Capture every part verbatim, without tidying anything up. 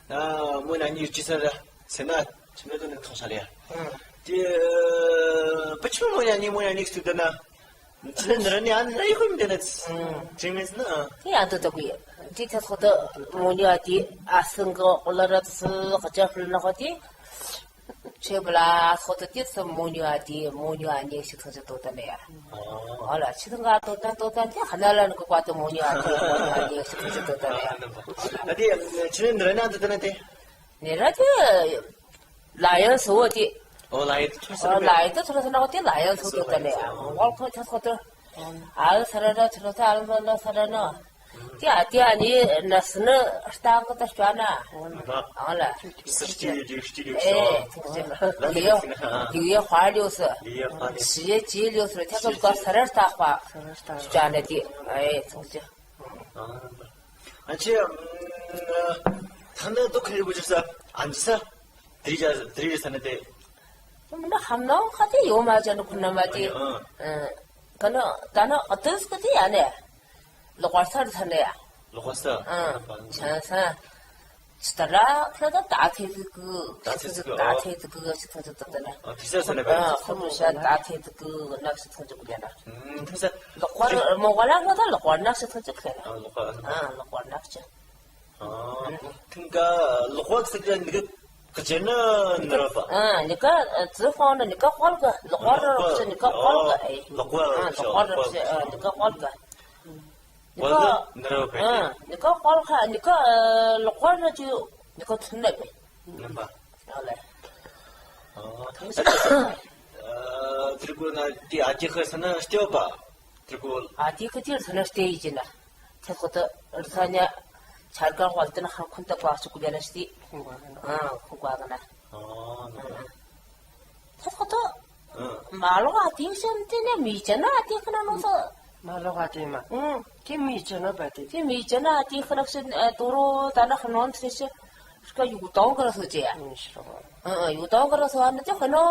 ཨ། མོ་ན་ནི་ཅི་ས་ར་སེ་ན་ཅི་མེད་དོ་ནི་ཐོང་ས་རེ་ཡ། ཨ། དེ་ཨ་པ་ཆུ་མོ་ན་ནི་མོ་ན་ནི་སུ་དེ་ན། ཅི་ནི་ར་ནི་ཨ་ནི་ར་ཡི་ཁོ་མི་དེ་ན་ཅི། ཨ། ཅི་མེད་ན། དེ་ཡང་དུ་དགོས། དེ་ཐད་ཁོ་ད་མོ་ནི་ཨ་དེ་ཨ་སང་གི་ཨོ་ལ་ར་ཙི་ག་ཅག་ཕུལ་ན་ཁོ་དེ། ཆེ་བ་ལ་ཨ་ཁོ་ད་དེ་ཙི་མོ་ནི་ཨ་དེ་མོ་ནི་ཨ་ནི་ཤི་ཐང་ཅི་དོ་ད་ནི་ཡ། ཨོ་ལ་ཆི་ཐང་ག་དོ་ད་དོ་ད་དེ་ཧ་ན་ལ་ནི་གོ་པ་ད་མོ་ནི་ཨ་དེ་མོ་ནི་ཨ་ནི་ཤི་ཐང་ཅི་དོ་ད་ནི་ཡ། ཨ་དེ་ཅི་ནི་ར་ན་དེ་ད་ན་དེ། ནི་ར་དེ། ལ་ཡང་སོ་དེ། ཨོ་ལ་ཡང་ཐུར་ས་ཨོ་ལ་ཡང་ཐུར་ས་ན་དེ་ལ་ཡང་སོ་དེ་ད་ནི་ཨ་ཝལ་ཁོ་ཐ་སོ་དེ། ཨ་ལ་ས་ར་ར་ཐུར་ས་ཨ་ལ་ས་ར་ན་ས་ར་ན། དེ་ཨ་དེ་ཨ་ནི་ན་སི་ནི་ལྟ་གི་ད་སྐྱ་ན། ཨ་ལ། སི་སྟི་ལི་སྟི་ལི་ཨེ་ཐུག་ཅེ། ལི་ཡ་ལི་ཡ་ཧ་ལི་སི། ལི་ཡ་ཧ་ལི། སི་ཡ་ཅི་ལི་སི་ཐ་གི་ག་ས་ར་ལྟ་ཧ། སྐྱ་ན་དེ་ཨེ་ཐུག་ཅེ། ཨ་ཅེ། ཐ་ན་དུ་ཁ་རི་བུ་ཅི་ས་ཨན་ཅི་ས། དྲི་ཅ་དྲི་ས་ན་དེ། མི་ཧམ་ནོ་ཁ་དེ་ཡོ་མ་ཅ་ནི་ཁུ་ན་མ་དེ། ཨ་ནི་ཨ། ཨ། ཀ་ནོ་ད་ནོ་ཨ་ཏིས་ཀ་དེ་ཡ་ནི། ལོག་པར་སར་ཐ་ནི་ཡ། ལོག་པར་སར། ཨ། ཆ་ས། ཅི་ད་ར་ཁ་ད་ད་ཐེ་ཏི་ཀུ། ད་ཐེ་ཏི་ཀུ། ད་ཐེ་ཏི་ཀུ་ཅི་ཐ་ཅི་ད་ད་ན། ཨ་ཐེ་ས་ས་ནི་བས། ཨ་ཁོ་མོ་ཤ་ད་ཐེ་ཏི་ཀུ་ནག་ཅི་ཐ་ཅི་ཀུ་ཡ་ན། ཨ་ཐེ་ས། ལོག་པར་མོ་ག་ལ་ཁ་ད་ལོག་པར་ནག་ཅི་ཐ་ཅི་ཀུ་ཡ་ན། ཨ་ལོག་པར། ཨ་ལོག་པར་ནག་ཅི། ཨ། ཐིང་ག་ལོག་པ་ཟེར་གི་ནི་ག་ཅི་ན་ནི་ར་བ། ཨ་ནི་ག་ཙི་ཧོ་ན་ནི་ག་ཧོལ་ག་ལོག་པ་ར་ཟེར་ནི་ག་ཧོལ་ག་ཨེ། ལོག་པ་ཨ་ལོག་པ་ར་ཟེར་ཨ་ནི་ག་ཧོལ་ག་ཧོལ་ག་ནི་ར་བ། ཨ་ནི་ག་ཧོལ་ག་ནི་ག་ལོག་པ་ར་ཅི་ནི་ག་ཚུན་ན་བེ། ནི་བ། ཨ་ལེ། ཨ་ཐང་ས། ཨ་ཏྲི་གུ་ན་དེ་ཨ་ཅི་ཁ་ས་ན་སྟེ་བ། ཏྲི་གུ། ཨ་དེ་ཁ་དེ་ས་ན་སྟེ་ཡི་ཅི་ན། ཐེ་ཁོ་ཏ་རི་ས་ཉ་ཆར་གང་ཝལ་ཏི་ན་ཧ་ཁུན་ཏ་པ་ཅུ་གུ་ལ་ན་སྟེ། ཁུ་ག་ན། ཨ་ཁུ་ག་ན། ཨ་ཐེ་ཁོ་ཏ། ཨ་མ་ལོ་ཨ་དེ་ཤན་ཏེ་ནེ་མི་ཅ་ན་ཨ་དེ་ཁ་ན་ནོ་ས། མ་ལོ་ཨ་དེ་མ། ཨ་དེ་མི་ཅ་ན་བ་དེ། དེ་མི་ཅ་ན་ཨ་དེ་ཁ་ན་ཤན་ཨ་དོ་རོ་ད་ན་ཁ་ནོན་ཚེ་ཤ། ཤ་ཡུག་དང་ག་ར་སོ་ཅེ་ཡ། ཨ་ཡུག་དང་ག་ར་སོ་ཨ་ནི་ཅི་ཁ་ནོ་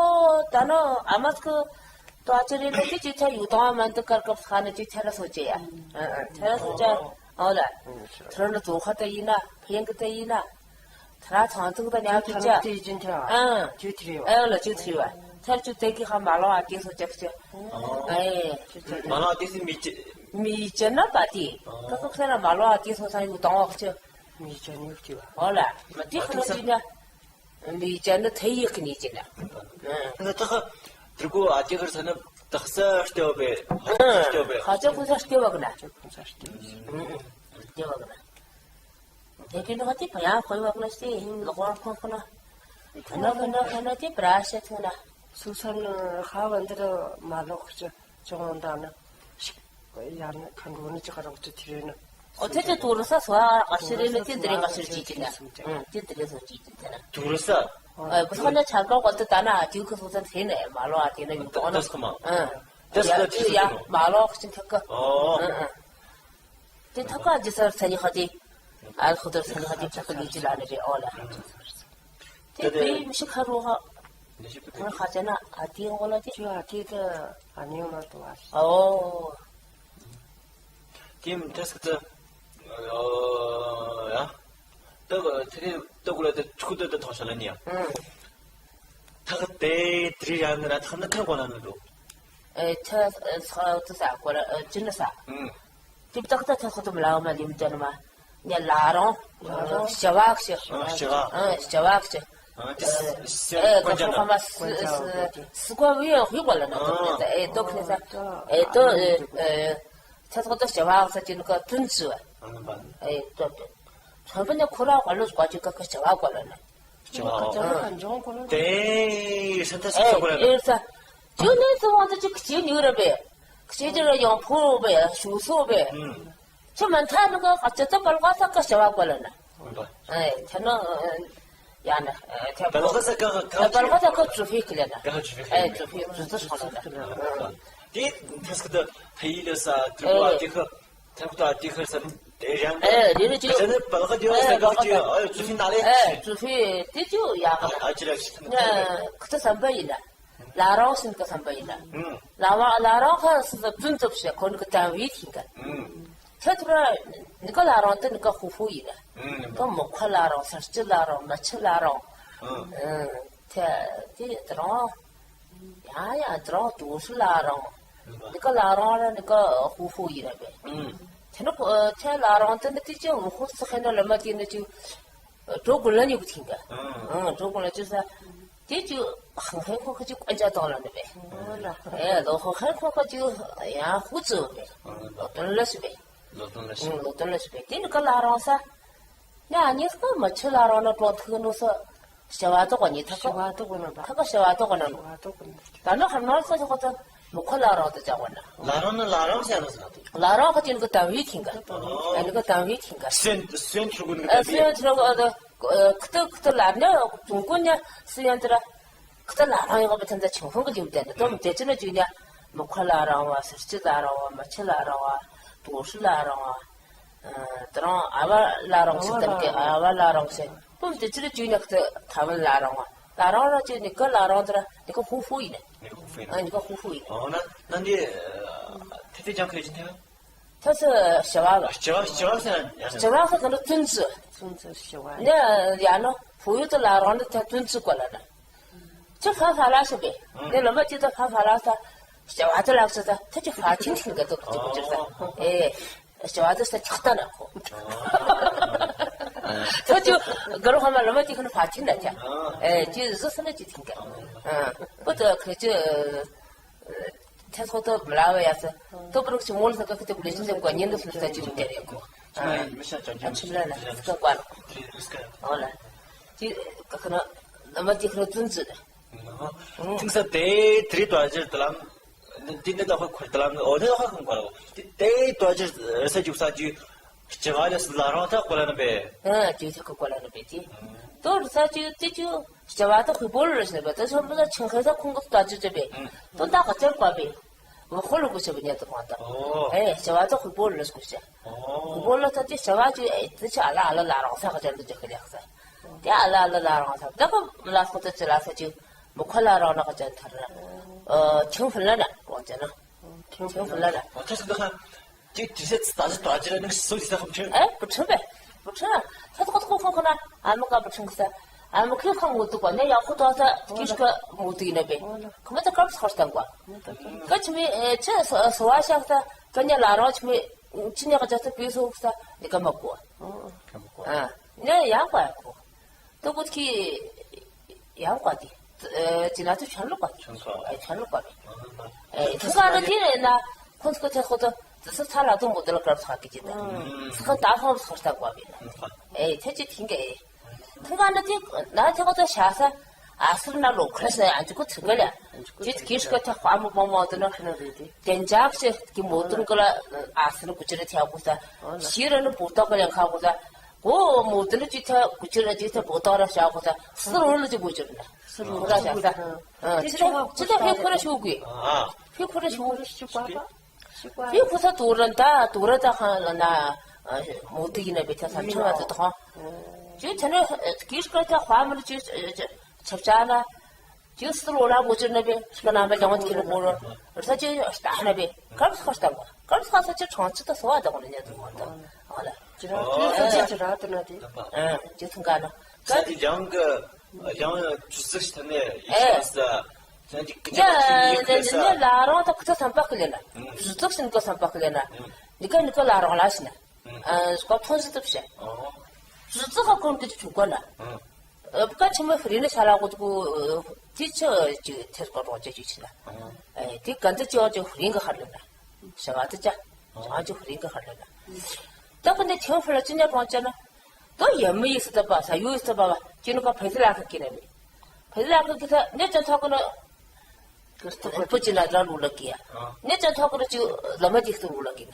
ད་ནོ་ཨ་མ་སྐུ་ཏོ་ཨ་ཅེ་རེ་ནི་ཅི་ཅི་ཆ་ཡུག་དང་ཨ་མ་འདི་ཀར་ཀབ་ཁ་ནི་ཅི་ཆ་ར་སོ་ཅེ་ཡ། ཨ་ཨ་ཆ་ར་སོ་ཅེ། ཨོ་ལ། ཐར་ནི་ཙོ་ཁ་ཏ་ཡིན་ན་ཕེང་གི་ཏ་ཡིན་ན། ཐར་ཚང་ཚང་ཏ་ཉག་ཅི་ཅ། ཨ་ཅི་ཐི་རི་བ། ཨ་ལ་ཅི་ཐི་རི་བ། ཐར་ཅུ་ཏེ་གི་ཧ་མ་ལོ་ཨ་ཏེ་སོ་ཅག་ཅ། ཨེ། མ་ལོ་ཨ་ཏེ་སི་མི་ཅ། མི་ཅ་ན་པ་ཏི། ཀ་ཀ་ཁ་ན་མ་ལོ་ཨ་ཏེ་སོ་ས་ཡུག་དང་ཨོག་ཅ། མི་ཅ་ནི་ཡུག་ཅི་བ། ཨོ་ལ། མ་ཏི་ཁ་ན་ཅི་ཉ། མི་ཅ་ནི་ཐ་ཡིག་ནི་ཅི་ན། ཨ་ད་ཁ་ཏྲི་གུ་ཨ་ཅི་ཁར་ས་ན་དག་ས་སྟེ་བ་པེ། ཧ་ཅ་སྟེ་བ་པེ། ཧ་ཅ་ཁུ་ས་སྟེ་བ་གི་ན། ཨ་སྟེ་བ་གི་ན། དེ་གི་ནོ་ཧ་ཏི་པ་ཡ་ཁོ་བ་གི་ན་སྟེ་ལོག་པ་ཁོ་ཁོ་ན། ཁོ་ན་ཁོ་ན་ཁོ་ན་ཏི་པྲ་ཤ་ཐུ་ན། སུ་ས་ན་ཧ་བ་འདི་ར་མ་ལོག་ཅི་ཅོང་ད་ན། ཡང་ན་ཁ་འགྲོ་ནི་ཅི་ཁ་རོག་ཅི་ཐི་རེ་ན། ཨོ་ཐེ་ཏེ་ཏུ་རུ་ས་སོ་ཨ་ཨ་ཤི་རེ་ནི་ཏེ་དེ་རེ་ང་ཤི་རེ་ཅི་ཅི་ན། ཨ་ཏེ་དེ་རེ་སོ་ཅི་ཅི་ཏེ་ན། ཏུ་རུ་ས། ཨ་བུ་ས་ན་ཆ་ག་གོ་ཏེ་ད་ན་ཨ་ཏེ་ཁུ་སོ་ས་ཐེ་ན་མ་ལོ་ཨ་ཏེ་ན་ཡུ་ཏོ་ན། ཏེ་སྐ་མ། ཨ་ཏེ་སྐ་ཡ་ཏེ་ཡ་མ་ལོ་ཨ་ཅི་ཐ་ཀ། ཨོ། ཨ་ཨ། ཏེ་ཐ་ཀ་ཨ་ཇི་སར་ས་ནི་ཧ་ཏེ། ཨ་ཁུ་དར་ས་ནི་ཧ་ཏེ་ཐ་ཀ་ལི་ཅི་ལ་ནི་རེ་ཨོ་ལ། ཏེ་པེ་མི་ཤི་ཁ་རོ་ཧ། ཁོ་ཁ་ཅ་ན་ཨ་ཏི་ཡོང་ལ་ཏི། ཅུ་ཨ་ཏི་ཏི་ཨ་ནི་ཡོང་ལ་ཏོ་ཨ། ཨོ། ཏིམ་ཏེ་སྐ་ཏ། ཨོ་ཡ། ཏ་ག་ཏེ་ཏ་གུ་ལ་ཏ་ཆུ་ཏ་ཏ་ཐོ་ཤ་ལ་ནི་ཡ། ཨུམ། ཐག་ཏེ་ཏྲི་ཡ་ནི་ར་ཐག་ནི་ཐག་གོ་ལ་ནི་རོ། ཨེ་ཐ་ས་ཏ་ས་གོ་ལ་ཨེ་ཅི་ནི་ས། ཨུམ། ཏིབ་ཏག་ཏག་ཏག་ཏག་མ་ལ་མ་ལིམ་ཅན་མ། ཉ་ལ་རོང་། ལ་རོང་། ཤ་བག་ཤ། ཨ་ཤ་བག་ཨ་ཤ་བག་ཤ། ཨ་ཏི་ཨེ་ཀ་ཁོ་ཁ་མ་སི་སི་ཀོ་བི་ཡོ་ཧི་གོ་ལ་ན་ཏོ་ཨེ་ཏོ་ཁ་ས་ཨེ་ཏོ་ཨེ་ཨེ་ཏ་ཏོ་ཏོ་ཤ་བག་ས་ཅི་ནི་ཀ་ཏུན་ཙུ་ཨེ་ཏོ་ཏོ་ཚོ་བ་ནི་ཁོ་ར་ག་ལོ་ཀ་ཅི་ཀ་ཁ་ཤ་བག་གོ་ལ་ན། ཅི་བ། ཨ། ཏེ་སེམས་ཐག་ཨེ་སོགས་ལ། ཨེ་ས། ཅི་ནས་ཚོ་བ་ཏ་ཅི་ཁ་ཅི་ཉུ་ར་བེ། ཁ་ཅི་ཅི་ར་ཡང་ཕོ་བེ་ཞུ་སོ་བེ། ཨུམ། ཅི་མ་ཐ་ནི་ཀ་ཨ་ཅི་ཏ་པལ་ཀ་ས་ཀ་ཤ་བག་གོ་ལ་ན། ཨུམ་པ། ཨེ་ཐ་ནི་ཡ་ན་ཨེ་ཐ་པལ་ཀ་ས་ཀ་ཀ་པལ་ཀ་ས་ཀ་ཙུ་ཧི་ཁི་ལ་ན། ཀ་ཙུ་ཧི་ཁི་ལ་ན། ཨེ་ཙུ་ཧི་ཙུ་ཙུ་ཁ་ལ་ན། ཏེ་ཐ་སྐ་ཏ་ཐ་ཡི་ལ་ས་ཏྲི་བ་ཨེ་ཏེ་ཁ། ཐབས་ད་དེ་ཁར་སམ་དེ་རང་ཨེ་རེ་རེ་ཅིག་ཨེ་ནི་པལ་ཁ་དེ་ཨེ་ས་ག་ཅི་ཨེ་ཙུ་ཧི་ན་ལེ། ཨེ་ཙུ་ཧི་དེ་ཅི་ཡ་ག་ཨ་ཅི་ར་ཅི་ཐན་ཨེ་ཁ་ཏ་སམ་པ་ཡིན་ན། ལ་རོང་སིན་ཀ་སམ་པ་ཡིན་ན། ལ་བ་ལ་རོང་ཁ་སི་ཙུན་ཙུབ་ཤེ་ཁོན་ཀ་ཏང་བི་ཐིན་ཀ། ད་ཐུ་ར་ནི་ཀ་ལ་རང་དེ་ནི་ཀ་ཧུ་ཧུ་ཡིན་ན། ད་མོ་ཁ་ལ་རང་ས་སྐྱི་ལ་རང་མ་ཆི་ལ་རང་། ཨ་དེ་དེ་རང་། ཡ་ཡ་དེ་རང་དུ་སུ་ལ་རང་། ནི་ཀ་ལ་རང་ར་ནི་ཀ་ཧུ་ཧུ་ཡིན་ན་བས། དེ་ནི་ཁོ་ཐེ་ལ་རང་དེ་ནི་དེ་ཅི་མོ་ཧུ་སི་ཁེ་ན་ལ་མ་དེ་ནི་ཅི། གྲོ་གུ་ལ་ཉུག་ཐིང་ག་ཨ་གྲོ་གུ་ལ་ཅི་ས། དེ་ཅི་ཧང་ཧེ་ཁོ་ཁ་ཅི་ཀོན་ཅ་དང་ལ་ནི་བས། ཨེ་ལོ་ཧང་ཧེ་ཁོ་ཁ་ཅི་ཡ་ཧུ་ཙི་བས། ལོ་དོན་ལ་སི་བས། ལོ་དོན་ལ་སི། ལོ་དོན་ལ་སི་བས། དེ་ནི་ཀ་ལ་རང་ས། ཡ་ཉིས་ཀ་མ་ཆུ་ལ་རང་ན་པོ་ཐུག་ནོ་ས། ཤ་བ་དོ་གོ་ཉི་ཐ་ཤ་ག་བ་དོ་གོ་ན་པ། ཐ་ག་ཤ་བ་དོ་གོ་ན་ནོ། ཤ་བ་དོ་གོ་ན། ད་ནི་ཧར་ནར་ས་ཤ་གོ་ཐ་མུ་ཁ་ལ་རང་དུ་ཅ་གོ་ན། ལ་རང་ན་ལ་རང་ས་ཡ་ནོ་ས་ན་དུ། ལ་རང་ཁ་ཅི་ནི་ག་དམ་བི་ཐིང་ག་ཨ་ནི་ག་དམ་བི་ཐིང་ག་སེན་སེན་ཆུ་གུ་ནི་ག་དམ་བི། སེན་ཆུ་གུ་ཨ་ཁ་ཏ་ཁ་ཏ་ལ་ནི་ཙུང་གོ་ནི་སི་ཡན་དེ་ར་ཁ་ཏ་ལ་རང་ཡོང་བ་ཐན་ད་ཆུང་ཧོང་གི་ལིའུ་དེ་ནི་དོམ་དེ་ཅི་ན་ཅུ་ནི་མུ་ཁ་ལ་རང་བ་སེར་སྐྱི་ལ་རང་བ་མ་ཆི་ལ་རང་བ་དོ་ཧྲི་ལ་རང་བ། ཨ་དེ་རང་ཨ་བ་ལ་རང་ཞིག་དམ་གི་ཨ་བ་ལ་རང་ཞིག་དོམ་དེ་ཅི་ན་ཅུ་ནི་ཁ་ཏ་ཐ་བ་ལ་རང་བ་ལ་རང་ར་ཅི་ནི་ག་ལ་རང་དེ་ར་ནི་ག་ཧུ་ཧུ་ཡིན་ནི། ཨ་ནི་ག་ཧུ་ཧུ་ཡིན་ནི། ཨོ་ན་ན་འདི་ཐེ་ཐེ་ཅང་ཁ་ཡོད་ཅི་ཐེ། ཐ་སི་ཤ་བ་བ། ཤ་བ་ཤ་བ་སེ་ན་ཡ་ཤ་བ་སེ་ག་ནི་ཙུན་ཙི། ཙུན་ཙི་ཤ་བ། ནི་ཡ་ནོ་ཧུ་ཡུ་ཏི་ལ་རང་ནི་ཐ་ཙུན་ཙི་གོ་ལ་ན། ཅི་ཧྥ་ཧྥ་ལ་ཤི་བེ། ནི་ལོ་མ་ཅི་ཏི་ཧྥ་ཧྥ་ལ་ས། ཤ་བ་ཏི་ལ་ཤི་ས་ཐ་ཅི་ཧྥ་ཆིན་ཆིན་ག་ཏོ་ཀ་ཅི་གོ་ཅི་ས། ཨེ། ཤ་བ་ཏི་ས་ཆག་ཏ་ན་ཁོ། ཐ་ཅི་ག་རུ་ཧ་མ་ལོ་མ་ཅི་ཁ་ནི་ཧྥ་ཆིན་ན་ཅ། ཨེ་ཅི་ཟི་སི་ན་ཅི་ཐིང་ག་ཨ་པོ་ཏི་ཁ་ཅི། ཐེ་ཚོ་ཏོ་མ་ལ་བ་ཡ་ས། ཏོ་པ་རུག་ཆི་མོལ་ས་ཀ་ཁི་ཏེ་བུ་ལེ་ཅིན་ཏེ་ཀོ་ཉིན་ཏེ་སུ་ལ་ཏ་ཅི་རུ་ཏེ་རེ་ཀོ། ཨ་ཆིམ་ལ་ལ་སི་ཀ་ཀོ་ལ། ཨོ་ལ། ཅི་ཀ་ཁ་ན་ན་མ་ཏི་ཁ་ན་ཙུན་ཙུ་ལ། ཐིང་ས་ཏེ་ཏྲི་ཏོ་ཨ་ཇིར་ཏ་ལམ། ཏི་ནེ་ཏ་ཁོ་ཁོར་ཏ་ལམ་ཨོ་ཏེ་ཁ་ཁང་ཀོ་ལ། ཏེ་ཏོ་ཨ་ཇིར་ར་ས་ཇུག་ས་ཇུ། ཅི་བ་ལ་སི་ལ་རང་ཐ་ཀོ་ལ་ན་བེ། ཨ་ཅི་ཐ་ཀོ་ལ་ན་བེ་ཏི། ཏོ་ར་ས་ཅི་ཏི་ཅི། ལྕི་བ་དང་ཧུད་པོ་ལ་ཟེར་བ་དེ་ཚོ་མི་ལ་ཆིང་ཧེ་ས་ཁོང་གི་ལྟ་ཅི་ཅི་བས། དོན་དག་ག་ཅར་བཀའ་བས། འོ་ཧོ་ལ་གུ་ཤ་བ་ཉལ་དུ་ཁོང་དང་། ཨེ་ལྕི་བ་དང་ཧུད་པོ་ལ་གུ་ཤ། ཧུད་པོ་ལ་ད་དེ་ལྕི་བ་ཅི་ཨེ་དེ་ཆ་ཨ་ལ་ཨ་ལ་ལ་རང་ས་ག་ཅར་དུ་ཅི་ཁ་ལེགས་ས། དེ་ཨ་ལ་ཨ་ལ་ལ་རང་ས་ད་ག་མི་ལ་སོ་ད་ཅི་ལ་ས་ཅི་མི་ཁོ་ལ་རང་ན་ག་ཅར་ཐར་ན། ཨ་ཆིང་ཧྥི་ལ་ན་གོང་ཅི་ན། ཆིང་ཧྥི་ལ་ན། ཨོ་ཐ་ས་ད་ཁ། ཅིག་དྲི་ཟེར་ཙི་ད་ཟེར་ད་ཅི་ར་ནི་སུ་ཟེར་ཁམ་ཆེ། ཨེ་བུ་ཁྲིན་པས། བུ་ཁྲིན། ད་ཐོག་ཐོག་ཁོ་ཁོ་ན་ཨ་མ་ཀ་བུ་ཁྲིན་གི་ས། ཨ་མ་ཁི་ཁ་མུ་ཏུ་པ་ནས་ཡག་ཁོ་ཏོ་ས་ཀིར་ཀ་མུ་ཏུ་ཡིན་ན་པས། ཁོ་མ་ད་སྐབས་སུ་ཁར་བཏང་གོ། ཀ་ཆི་མི་ཨེ་ཆི་སོ་སོ་བ་ཤག་ས་ཀ་ཉ་ལ་རོ་ཆི་མི་ཆི་ཉ་ཀ་ཅག་ས་པི་སོ་ས་ནི་ཀ་མ་གོ། ཨ་ནས་ཡག་པ་ཡག་གོ། ཏོ་གུ་ཁི་ཡང་བཀའ་དེ། ཨེ་ཅི་ན་ཏུ་ཆན་ལུག་པ། ཆན་ལུག་པ། ཨེ་ཆན་ལུག་པ། ཨེ་ཐུ་ས་ན་དེ་ན་ཁོང་ཚོ་ཐེ་ཁོ་ཏོ་ཏུ་སུ་ཚ་ལ་ཏུ་མོ་ཏུ་ལ་ཀྲབ་ཚ་གི་ཅི་ད། སུ་ཁ་ད་ཧོབ་སོ་ལྟ་བ་བི་ན། ཨེ་ཐེ་ཅི་ཐིང་གེ། ཐུ་ས་ན་དེ་ན་ཐེ་ཁོ་ཏོ་ཤ་ས་ཨ་སུར་ན་ལོ་ཁ་ས་ཨ་ཅི་ཁོ་ཚུ་ག་ལ། ཅི་ཀི་ཤ་ཁ་ཐེ་ཁོ་ཨ་མོ་པོ་མོ་ཏུ་ན་ཁ་ན་རེ་དེ། དེན་ཇག་ཤ་གི་མོ་ཏུ་ཀ་ལ་ཨ་སུར་ན་གུ་ཅི་ར་ཐེ་ཁོ་ས། ཤི་ར་ན་པོ་ཏོ་ཀ་ལ་ཁ་ཁོ་ས། གོ་མོ་དེ་ནི་ཅི་ཐ་གུ་ཅི་ར་ཅི་ཐ་བོ་ཏོ་ར་ཤ་གོ་ཐ་སི་རོ་ལ་ཅི་བོ་ཅི་ར་ན་སི་རོ་ར་ཤ་ས། ཅི་ཐ་ཅི་ཐ་ཕེ་ཁོ་ར་ཤུ་གི། ཕེ་ཁོ་ར་ཤུ། ཕེ་ཁོ་ས་དུ་ར་ད་དུ་ར་ད་ཁ་ལ་ན་མོ་དེ་ཡིན་ན་བེ་ཐ་ས་ཆུ་བ་དུ་ཐོང་། ཅི་ཐ་ན་གི་སྐར་ཐ་ཧྭ་མ་ར་ཅི་ཆབ་ཆ་ན། ཅིག་སི་ལོ་ལ་བོ་ཅིར་ན་བེ་ཤི་ཀ་ན་བེ་ལོང་ཏི་ལོ་བོ་རོ་ར་ས་ཅི་ཨ་ཏ་ན་བེ་ཀར་ས་ཀར་ས་ཀར་ས་ས་ཅི་ཁྲང་ཅི་ཏ་སོ་བ་ད་གོ་ན་ཉ་དུ་བ་ད་ཨ་ལ་ཅི་ར་ཏི་ས་ཅི་ཅི་ར་ཏི་ན་ཏི་ཨ་ཅི་ཐུང་ག་ན་ས་ཏི་ཡང་གི་ཡང་ཅུ་ཙིག་ཐ་ནེ་ཡི་ཤ་ས་ཡང་ཅི་ཀི་ཅི་ལ་རོང་ཏ་ཁུ་ཏ་སམ་པ་ཀི་ལེ་ན་ཅུ་ཙིག་ཤིན་ཀ་སམ་པ་ཀི་ལེ་ན་ནི་ཀ་ནི་ཀ་ལ་རོང་ལ་ཤི་ན། ཨ་སྐབས་ཐོན་ཟི་ཐུབ་བྱས། ཨོ། ཟི་ཙི་ཁ་ཀུན་གྱི་ཆུ་ཀ་ན། ཨ། ཨ་བཀའ་ཆེན་མོ་ཧྥི་རི་ནི་ཤ་ལ་གོ་ཏུ་ཀུ་ཨ་ཏི་ཆུ་ཅིག་ཐེར་ཀ་རོགས་ཅེ་ཅིག་ཆི་ན། ཨ། ཨེ་ཏི་ག་འདི་ཅི་བ་ཅིག་ཧྥི་རིང་གི་ཧར་ལེ་ན། ཤ་བ་ཏི་ཅ། ཨོ། ཅང་ཅིག་ཧྥི་རིང་གི་ཧར་ལེ་ན། ད་ཀུན་ནི་ཆེན་ཧྥི་ལ་ཅི་ཉ་གོང་ཅ་ན། ད་ཡ་མི་ཡི་སི་ཏ་པ་ས་ཡུ་ཡི་སི་ཏ་པ་བ་ཅི་ནི་ཀ་ཕེ་སི་ལ་ཁ་ཀི་ན་མི། ཕེ་སི་ལ་ཁ་ཀི་ས་ནི་ཅང་ཐོག་ཀུ་ན། ཀིར་སྟོབས་པོ་ཅི་ན་ར་ལུ་ལ་ཀི་ཡ། ཨ། ནི་ཅང་ཐོག་ཀུ་ན་ཅི་ལ་མ་ཏི་སི་ལུ་ལ་ཀི་ན།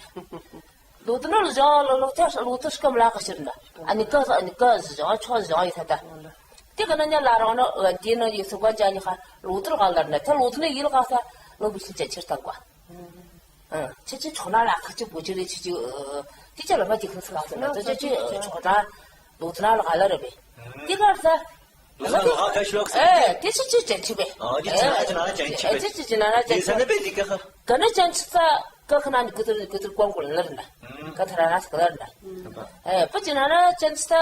ལོ་དུ་ནོ་ལོ་ལོ་ཏ་ལོ་དུ་སྐམ་ལ་ཁ་ཤིར་ན། ཨ་ནི་ཀ་ཨ་ནི་ཀ་ཟི་ཇང་ཆོ་ཟི་ཇང་ཡི་ཐ་ད། ཏི་ཀ་ན་ཉ་ལ་རང་ནོ་ཨ་ཏི་ནོ་ཡི་སུ་ཀ་ཅ་ཉི་ཁ་ལོ་དུ་ར་ག་ལར་ན་ཏ་ལོ་དུ་ནོ་ཡི་ལ་ག་ས་ལོ་བུ་ཤི་ཅ་ཆིར་ཐང་ཀ། ཨ་ཆི་ཆི་ཆོ་ན་ལ་ཁ་ཆི་བུ་ཅི་རེ་ཆི་ཆི་ཨ་ཏི་ཅ་ལ་མ་ཏི་ཁ་སི་ལ་ས་ན་ཏ་ཆི་ཆི་ཆོ་ན་ལོ་དུ་ན་ལ་ག་ལར་བེ། ཏི་ཀ་ས། ཨེ་དེ་ཅི་ཅི་ཅན་ཆི་བས། ཨ་དེ་ཅི་ཅི་ཅན་ཆི་བས། ཨེ་དེ་ཅི་ཅི་ན་ཅན་ཆི་བས། དེ་ས་ནི་བས་ལི་ཀ་ཧ། ག་ནི་ཅན་ཆི་ས་ ཀ་ཁ་ན་ནི་ཀུ་ཏུར་ཀུ་ཏུར་ཀོང་ཀོ་ལར་ན། ཀ་ཐ་ར་ར་སི་ཀ་ལར་ན། ཨེ་པ་ཅི་ན་ན་ཅན་སི་ཏ་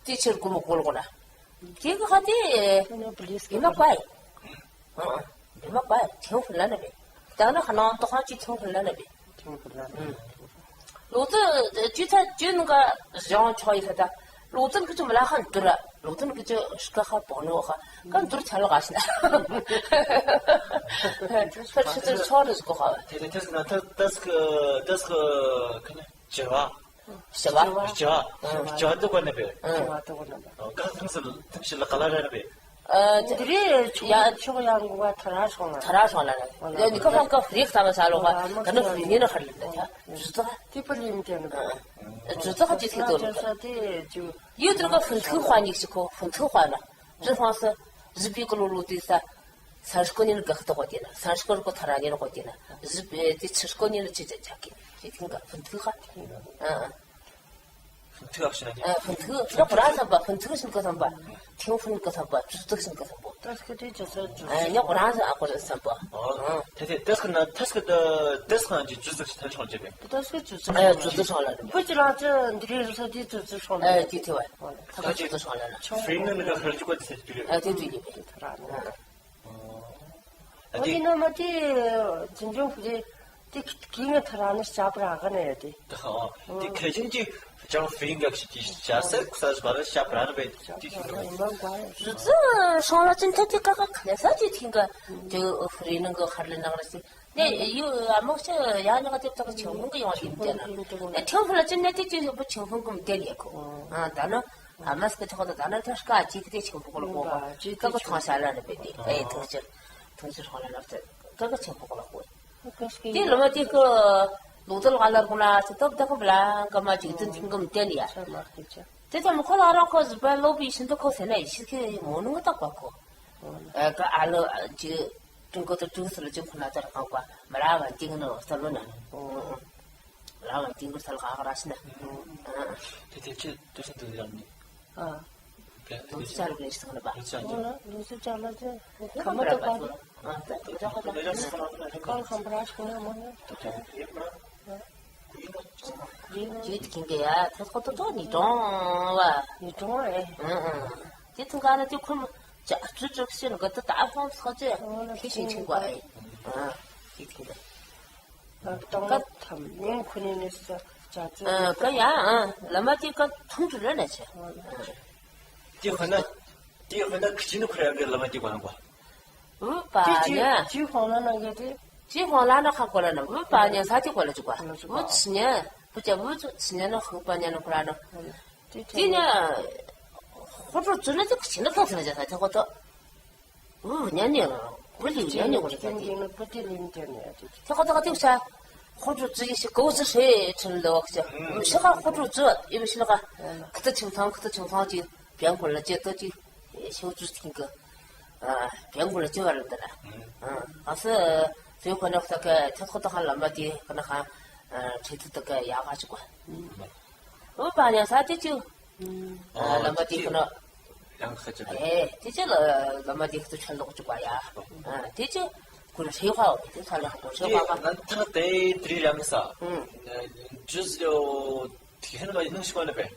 ཏི་ཆར་ཀུ་མོ་ཀོལ་གོ་ན། ཁྱེད་ཀྱི་ཁ་དེ་ཡིན་ན་པའི། ཨ་ཨ་ཡིན་ན་པའི་ཐེའུ་ཧྥུན་ལ་ན་པའི། ད་ན་ཁ་ནང་ཏོག་ཁ་ཅི་ཐེའུ་ཧྥུན་ལ་ན་པའི། ལོ་ཙི་ཅི་ཚ་ཅི་ནང་ག་བཞང་ཆོག་ཡི་ཁ་ད། ལོ་ཙི་ནི་ཀི་ཅི་མ་ལ་ཁ་འདུར་ར། ལོ་ཙི་ནི་ཀི་ཅི་ཤི་ཀ་ཁ་བོ་ནོ་ཁ་ག་འདུར་ཆ་ལ་ག་ཤི་ན། ཁ་ཆི་ཙི་ཆོག་རི་ཟི་གོ་ཁ་བ། དེ་དེ་དེ་སི་ན་ད་ད་སི་ཁ་ད་སི་ཁ་ཁ་ན་བྱ་བ། བྱ་བ། བྱ་བ། བྱ་བ་འདི་གོ་ནི་པས། ཨ། བྱ་བ་འདི་གོ་ནི་པས། ཨ། གང་ཐང་སི་ཐང་ཤི་ལ་ག་ལ་ར་ནི་པས། ཨ། འདི་རེད། ཡ། ཕྱོགས་ཡང་གོ་བ་ཐ་ར་སོང་ལ། ཐ་ར་སོང་ལ་ནི། ཡ་ནི་ཁ་ཧང་ཀ་ཧྥི་རིག་ས་མ་ས་ལོ་ག་ག་ནི་ཧྥི་རིག་ནི་ནི་ཧར་ལི་ནི་ཡ། ཇུ་ཙ་ཧ། ཏི་པ་ལིམ་ཏེ་ནི། ཨ། ཇུ་ཙ་ཧ་ཅི་ཐི་དོ་ལོ་ག་ཡུ་ཏི་ར་ག་ཧྥུན་ཐུ་ཧྭ་ཉིག་ཤི་ཁོ་ཧྥུན་ཐུ་ཧྭ་ན། རི་ཧྥང་སི། རི་པི་ཀ་ལོ་ལོ་ཏི་ས། སར་སྐོ་ཉིན་ག་ཁ་ཏོ་གོ་ཏི་ན། སར་སྐོ་ར་གོ་ཐ་ར་ཉིན་གོ་ཏི་ན། རི་པི་ཏི་ཆར་སྐོ་ཉིན་ཅི་ཅི་ཅག་གི། ཅི་ཐིང་ག་ཧྥུན་ཐུ་ཧྭ། ཨ། ཧྥུན་ཐུ་ཧྭ་ཤི་ན་ནི། ཨ། ཧྥུན་ཐུ། ཡོག་ར་སམ་པ། ཧྥུན་ཐུ་ཤིན་ག་སམ་པ། ཐེའུ་ཧྥུན་ག་སམ་པ། ཇུ་ཙི་ཤིན་ག་སམ་པོ། ད་སྐད་དེ་ཇུ་ཙི་ཇུ་ཙི། ཨ། ཡོག་ར་ས་ཨ་གོ་ར་སམ་པ། ཨ། ཨ། དེ་དེ་དེ་སྐད་ན་དེ་སྐད་དེ་དེ་སྐད་ན་ཇུ་ཙི་ཤིན་ཐལ་ཆོག་ཅེ་པས། ད་སྐད་ཇུ་ཙི་ཤོང་ལ་རེད། བུ་ཅི་ལ་ཅི་འདི་རེད་ཟེར་དེ་ཇུ་ཙི་ཤོང་ལ། ཨ། དེ་དེ་བ། ད་ཇུ་ཙི་ཤོང་ལ་ན། ཧྥུན་ནི་ནི་ག་ཧར་ཅི་གོ་དེ་ཟེར་དུ་རེད། ཨ། དེ་དེ་ཡིན་པས། ཨ། འོ་དེ་ན་མ་དེ་འཛིན་སྐྱོང་ཕུ་ལེ་དེ་གི་ང་ཐ་ར་ནི་ཞབས་ར་ག་ནས་ཡོད་དེ། ཨ། དེ་ཁ་ཅན་གྱི་ཅང་ཧྥིང་ག་ཞིག་གི་ཞ་སེ་ཁུ་ས་ཞབས་ར་ཞབས་ར་ནི་བས་དེ་ཞིག་ཡིན་པ་གོ་ཨེ། ཇུ་ཙི་ཤོང་ལ་ཅན་ཐད་དེ་ཀ་ཀ་ཁ་ལས་ས་ཅི་ཐིང་ག་དེ་ཧྥི་རི་ནང་གི་ཧར་ལི་ནང་ར་སི་ནས་ཡུ་ཨ་མོ་ཅི་ཡ་ཉག་དེ་ཏག་ཆིང་ཧྥུང་གི་ཡོང་ཡིན་དེ་ན། ཨེ་ཐེའུ་ཧྥུན་ལ་ཅན་ནས་དེ་ཅི་ཡོད་པ་ཆིང་ཧྥུང་གི་མི་དེ་ཡེ་གོ། ཨ། ད་ནི། ཨ་མ་སི་ཀི་ཐོག་ཏུ་ད་ན་ཐ་སྐ་ཅིག་དེ་ཆེན་པོ་ལ་གོ་བ། ཀ་ཀ་ཐང་ཤ་ལ་ནི་པེ་དེ། ཨེ་ཐང་ཆེ། ཐང་ཆེ་ཧོ་ལ་ལབ་ཏེ་ཀ་ཀ་ཆེན་པོ་ལ་གོ། དེ་ལ་མ་དེ་ཀ་ལུག་དལ་ག་ལར་གོ་ན་ཚེ་ཏོབ་ད་ཀ་བ་ལ་ཀ་མ་ཅིག་དུན་ཐིང་གམ་དེ་ནི་ཡ། དེ་ཙམ་ཁོ་ལ་རང་ཁོ་ཟི་པ་ལོ་བི་ཤིན་ཏུ་ཁོ་ཟེར་ན་ཡི་ཤི་ཁེ་མོ་ནུ་ང་ཏག་པ་ཁོ། ཨེ་ཀ་ཨ་ལོ་ཅི་ཀྲུང་གོ་དུ་ཀྲུང་སི་ལ་ཅི་ཁོ་ན་ཙར་གང་པ་མ་ལ་བ་ཏིང་ནོ་ས་ལོ་ན། ལ་བ་ཏིང་གུ་ས་ལ་ག་ག་ར་ཤི་ན། དེ་དེ་ཅི་དུ་ས་དུ་རང་ནི། ཨ། དེ་དུ་ས་ལ་ག་ཤི་ན་བ། དུ་ས་ལ། དུ་ས་ལ་ཅི་ཁ་མ་ཏོ་པ་དུ། ཨ་ད་དུ་ས་ལ་ཁ་ལ་ཁམ་ར་ཤི་ན་མོ་ནི་དུ་ས། ཡུལ་གྱི་གི་ཡ་ཐེ་ཁོ་ཏོ་ཏོ་ནི་གྲོང་བ། ནི་གྲོང་བ་ཨེ། ཨང་ཨང་། དེ་ཐུང་ག་ན་དེ་ཁོ་མོ་ཅ་ཅུ་ཅུ་ཤི་ན་ག་ཏུ་ད་ཧོང་ས་ཅེ་ཁི་ཤིང་ཆིང་བ་ཨེ། ཨང་། དེ་ཐུང་ག། ཏང་ལ་ཐམ་ཡིན་ཁོ་ནི་ནི་ས་ཅ་ཅུ། ཨ་ཀ་ཡ་ཨང་། བླ་མ་དེ་ཀ་ཐུང་ཅུ་ལ་ན་ཆེ། དེ་ཁོ་ན་དེ་ཁོ་ན་ཁི་ཅི་ནི་ཁོ་ར་གི་བླ་མ་དེ་གོ་ཧང་གོ། བུ་པ་ཉ། ཅི་ཧོང་ལ་ན་གི་དེ། ཅི་ཧོང་ལ་ན་ཁ་གོ་ལ་ན་བུ་པ་ཉ་ས་ཅི་གོ་ལ་ཅི་གོ། བུ་ཆི་ཉ། བུ་ཅ་བུ་ཆི་ཉ་ན་ཧུ་པ་ཉ་ན་ཁོ་ར་ན། དེ་ཉ། ཧོ་ཀྲུ་ཙུ་ན་དེ་ཁི་ཅི་ན་ཁ་ཚི་ན་ཅ་ས་དེ་གོ་ཏོ། བུ་ཉ་ནི་བུ་ལི་ཉ་ནི་གོ་ལ་ཅ་དེ། བུ་དེ་ལིན་ཅ་ནི་ཅ་དེ། དེ་གོ་ཏོ་ག་དེ་ས། ཧོ་ཀྲུ་ཙུ་ཡི་ཤི་གོ་ཙུ་ཧྲེ་ཁྲིན་ལོ་ཀ་ཅ། ཤི་ཁ་ཧོ་ཀྲུ་ཙུ་ཡི་བུ་ཤི་ལ་ཀ། ཁི་ཏ་ཆིང་ཐང་ཁི་ཏ་ཆིང་ཐང་ཅི་བེང་གོ་ལ་ཅ་ཏོ་ཅི། ཤོག་ཅུ་ཐིང་གི། ཨ། བེང་གོ་ལ་ཅི་བ་ར་ད་ན། ཨ། ཨ་སི། ཟོས་ཁོ་ན་ཁ་ཁ་ཐེ་ཁོ་ཏོ་ཧ་ལ་མ་དེ་ཁ་ན་ཧ། ཨ། ཁྲེ་ཐུ་ཏོ་ཀ་ཡ་ག་ཅི་གོ། ཨུ་པ་ཉ་ས་དེ་ཅི། ཨ། ལ་མ་དེ་ཁ་ན། ཡང་ཁ་ཅི་གོ། ཨེ། དེ་ཅི་ལ་ལ་མ་དེ་ཁ་ཏུ་ཆ་ལོག་ཅི་གོ་ཡ། ཨ། དེ་ཅི། ཁོ་ལ་ཧྲེ་ཧ་འོ་དེ་ས་ལ་ཁོ་ཧྲེ་ཧ་ག། ན་ཐ་དེ་དྲི་ར་མི་ས། ཨུ། ཇུས་ཡོ། དེ་ཧན་བ་ཡིན་ནང་ཞིག་བ་ལ་པས།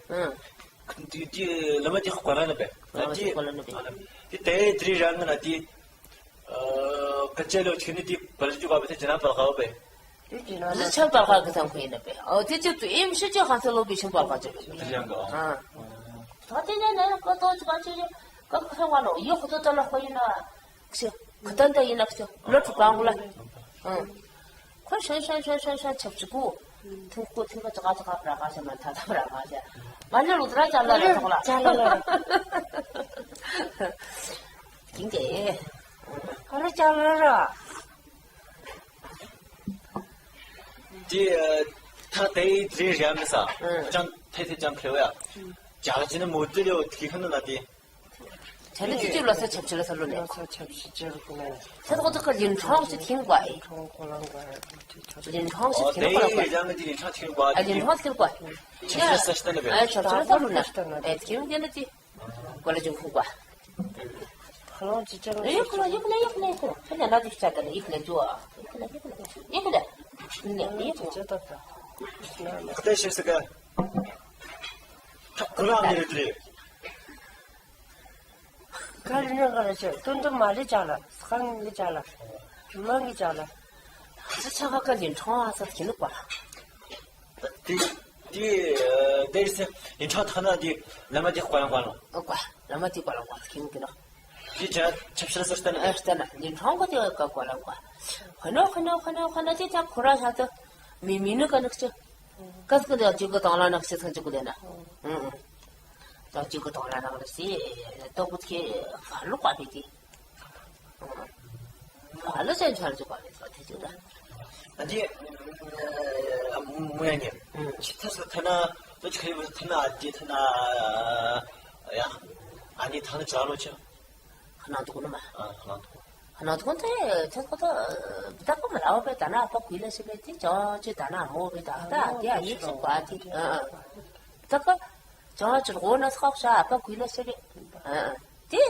ཨུ། དེ་དེ་ལ་མ་དེ་ཁོ་ན་ན་པས། ལ་མ་དེ་ཁོ་ན་ན་པས། དེ་དེ་དྲི་ར་ང་ན་དེ། ཨ། ཀ་ཅེ་ལོ་ཆི་ནི་དེ་བལ་ཅུ་ག་པས་དེ་ཇི་ན་བལ་ག་བ་པས། རི་ཆང་བལ་ག་གི་ཐང་ཁོ་ཡིན་ན་པས། ཨོ་དེ་ཅི་དུ་ཨེམ་ཤི་ཅི་ཧང་སེ་ལོ་བི་ཤིང་བལ་ག་ཅི་པས། དེ་ཡང་ག། ཨ། ད་དེ་ནས་ནས་ཀ་ཏོ་ཅི་ག་ཅི་ཀ་ཁ་བ་ལོ་ཡོ་ཁོ་ཏོ་ཏོ་ལ་ཁོ་ཡིན་ན། ཁྱི། ཁུ་ཏན་ཏན་ཡིན་ན་ཁྱི། ལོ་ཁྲི་གང་གུ་ལ། ཨང་། ཁོ་ཤན་ཤན་ཤན་ཤན་ཤན་ཆབ་ཆི་གུ། ཐུང་ཁོ་ཐུང་ཁོ་ཙག་ཙག་བྲ་ག་ཤ་མ་ཐ་ཐ་བྲ་ག་ཤ། མ་ནི་ལུ་དྲ་ཅ་ལ་ར་ཐོག་ལ། ཅ་ལ་ལ་ར། ཡིན་ཏེ། ཁོ་ར་ཅ་ལ་ར། དེ་ཐ་དེ་རེ་རེ་མི་ས། ཨང་། ཅང་ཐེ་ཐེ་ཅང་ཁེ་བ་ཡ། ཅ་ལ་ཅི་ནི་མོ་དེ་ལེ་བ་ཐི་ཁ་ན་ན་དེ། ཆ་ནི་ཅི་ཅི་ལོ་ས་ཆབ་ཆི་ལ་ས་ལོ་ནས། ལོ་ས་ཆབ་ཆི་ཅི་རུ་ཀུ་ན། ས་ཐོག་ཏུ་ཁ་ལིན་ཁྲོང་ཞིག་ཐིང་བ་ཨེ། ཁྲོང་ཀོ་ལང་བ་ཨེ། ལིན་ཁྲོང་ཞིག་ཨོ་ཐིང་དེ་བ་ལ་བ། ཡང་དེ་ལིན་ཁྲོང་ཐིང་བ་ཨེ། ཨ་ལིན་ཁྲོང་ཐིང་བ་ཨེ། ཆབ་ཆི་ལ་ས་ལོ་ཆབ་ཆི་ལ་ས་ལོ་ན། ཨེ་ཐིང་དེ་ན་དེ། གོ་ལ་ཅུང་ཁུག་བ། ཁ་ལོང་ཅི་ཅང་ཡོག་ལ་ཡོག་ལ་ཡོག་ལ་ཡོག་ལ། ཁ་ཉ་ན་དེ་ཆ་ད་ལ་ཡོག་ལ་ཅུ་ཨ། ཡོག་ལ་ཡོག་ལ་ཡོག་ལ། ནས་ཡིན་ཐུབ་ཅེས་ད་ད། ཁ་ཏ་ཤེས་སི་ག་ཐབས་གོ་ར་མི་རེད་རེད། ག་རེ་ཡང་ག་རེ་བྱེད། དོན་དུ་མ་ལི་ཅག་ལ་ས་ངི་ཅག་ལ་མ་ངི་ཅག་ལ། ཧ་ཅང་ག་ལིན་ཁྲང་ཨ་ས་ཁྱི་ནུ་པ། དེ་དེ་དེ་རེད་སེ་ཡིན་ཁྲང་ཐ་ན་དེ་བླ་མ་དེ་ཀོ་ཡང་ཀོ་ལོ། ཨ་ཀོ་བླ་མ་དེ་ཀོ་ལོ་ཀོ་ཁྱི་ནུ་ཀི་ནོ། དེ་ཅ་ཆབ་ཤར་སར་ལྟ་ན། ཨ་ལྟ་ན་ལིན་ཁྲང་གོ་དེ་ཀ་ཀོ་ལོ་ཀོ། ཧ་ནོ་ཧ་ནོ་ཧ་ནོ་ཧ་ནོ་དེ་ཅ་ཁོ་ར་ཧ་ཏོ་མི་མི་ནུ་ཀ་ནུ་ཀི་ཅི། ཀ་ཟི་ཀི་དེ་ཅི་ཀི་དང་ལ་ནག་ཅི་ཚང་ཅི་ཀི་དེ་ན། ཨང་ཨང་། ད་ཅི་ཀི་དང་ལ་ནག་ལ་སི་ཏོག་ཀུ་ཁེ་ཧ་ལུ་ཀ་བེ་དེ། ཨ་ལོ་ཅན་ཆར་ཅུ་པ་ལེ་ས་ཐེ་ཅུ་ད། ཨ་ཅེ། མུ་ཡ་ཉེ། ཆི་ཐ་སི་ཐ་ན་ཏོ་ཅི་ཁ་ཡི་ཐ་ན་ཨ་ཅེ་ཐ་ན་ཡ། ཨ་ནི་ཐ་ན་ཅ་ལོ་ཅ། ཁ་ན་ཏོ་ནུ་མ། ཨ་ཁ་ན་ཏོ། ཁ་ན་ཏོ་ཏེ་ཐེ་ཁོ་ཏོ་བདག་པོ་མ་ལ་བ་པེ་ད་ན་ཨ་པ་ཀུ་ལ་ཤི་པེ་ཏེ་ཅོ་ཅི་ད་ན་མོ་བེ་ད་ད་ཏེ་ཨ་ཡི་ཅི་པ་ཏེ། ཨ་ཨ། ད་ཀ་ཅང་ཅི་རོ་ན་སྐབས་ཤ་ཨ་པ་ཀུ་ལ་ཤི་རེ། ཨ་ཨ། དེ་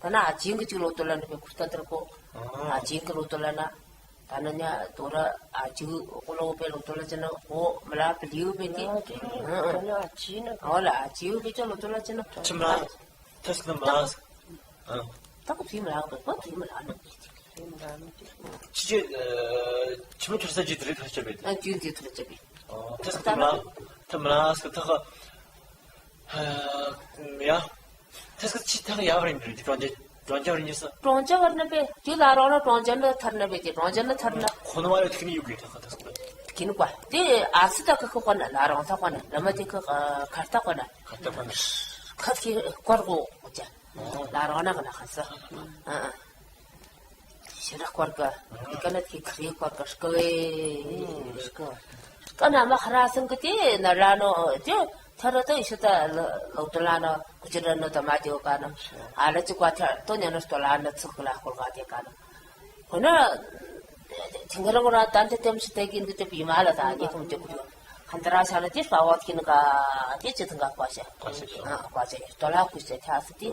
ད་ན་ཨ་ཅིང་གི་ཅིག་ལོ་ཏོ་ལ་ནི་པེ་ཁུར་ཏ་ཏར་གོ། ཨ་ཅིང་གི་ལོ་ཏོ་ལ་ན། ད་ན་ཉ་དོ་ར་ཨ་ཅིག་གོ་ལོ་པེ་ལོ་ཏོ་ལ་ཅི་ན་གོ་མ་ལ་པེ་ལིའུ་པེ་དེ། ཨ་ཨ། ད་ན་ཨ་ཅི་ན་གོ་ལ་ཨ་ཅིའུ་པེ་ཅི་ལོ་ཏོ་ལ་ཅི་ན། ཆི་མ་ཐ་སི་ན་མ་ལ་སི། ཨ། ད་གོ་ཕི་མ་ལ་པེ་གོ་ཕི་མ་ལ་ནོ་པེ་ཅི། ཕི་མ་ལ་ནོ་པེ་ཅི། ཅི་ཅི་ཨ་ཆི་མ་ཐར་ས་ཅི་དེ་རིགས་ཐར་ཆ་པེ་དེ། ཨ་ཅིའུ་དེ་ཐར་ཆ་པེ། ཨོ་ཐ་སི་ཐ་མ་ཐ་མ་སི་ཐ་ཧ་ཡ། ཐ་སི་ཆི་ཐ་ཡ་བ་རིན་རི་གྲོང་ཁྱེར་གྲོང་ཁྱེར་རིན་ས། གྲོང་ཁྱེར་བར་ན་པེ་དེ་ལ་རོང་ལ་གྲོང་ཁྱེར་ན་ཐར་ན་པེ་དེ་གྲོང་ཁྱེར་ན་ཐར་ན། ཁོ་ན་བ་ཡོད་ཐིག་ནི་ཡུག་གི་ཐ་ཁ་ཐ་སི་ཐ། ཐིག་ནི་པ་དེ་ཨ་སི་ཐ་ཁ་ཁ་ཁོ་ན་ལ་རོང་ཐ་ཁོ་ན་ལ་མ་དེ་ཁ་ཁར་ཐ་ཁོ་ན། ཁར་ཐ་ཁོ་ན། ཁ་ཐི་ཁར་གོ་ཅ། ལ་རོང་ན་ག་ན་ཁ་ས། ཨ་ཨ། ཤེ་ར་ཀོར་ཀ། ཀ་ན་ཐི་ཁ་རི་ཀོར་ཀ་སྐ་བེ། སྐ་ན་མ་ཧ་ར་སང་གི་དེ་ན་ར་ནོ་དེ་ཐ་ར་ཏོ་ཡི་ཤི་ཏ་ལོ་ཏོ་ལ་ནོ་ཀུ་ཅི་ར་ནོ་ཏ་མ་དེ་བ་ཀ་ནོ། ཨ་ལ་ཅི་ཀ་ཐ་ཏོ་ཉ་ནོ་ཏོ་ལ་ནོ་ཚུག་ལ་ཀོར་ཀ་དེ་ཀ་ནོ། ཧོ་ན་ཐིང་ག་ར་ཀོ་ར་ཏན་ཏེ་ཏེམ་ཤི་ཏེ་གི་འདི་ཏེ་བི་མ་ལ་ད་ཉེ་ཐུང་ཏེ་ཀུ་ར་ཧན་ཏ་ར་ཤ་ན་དེ་ཕ་བ་ཐིན་ག་དེ་ཅི་ཐིང་ག་ཀ་ཤ། ཀ་ཤ། ཨ་ཀ་ཤ་ཏོ་ལ་ཀུ་ཤ་ཐ་སི་དེ།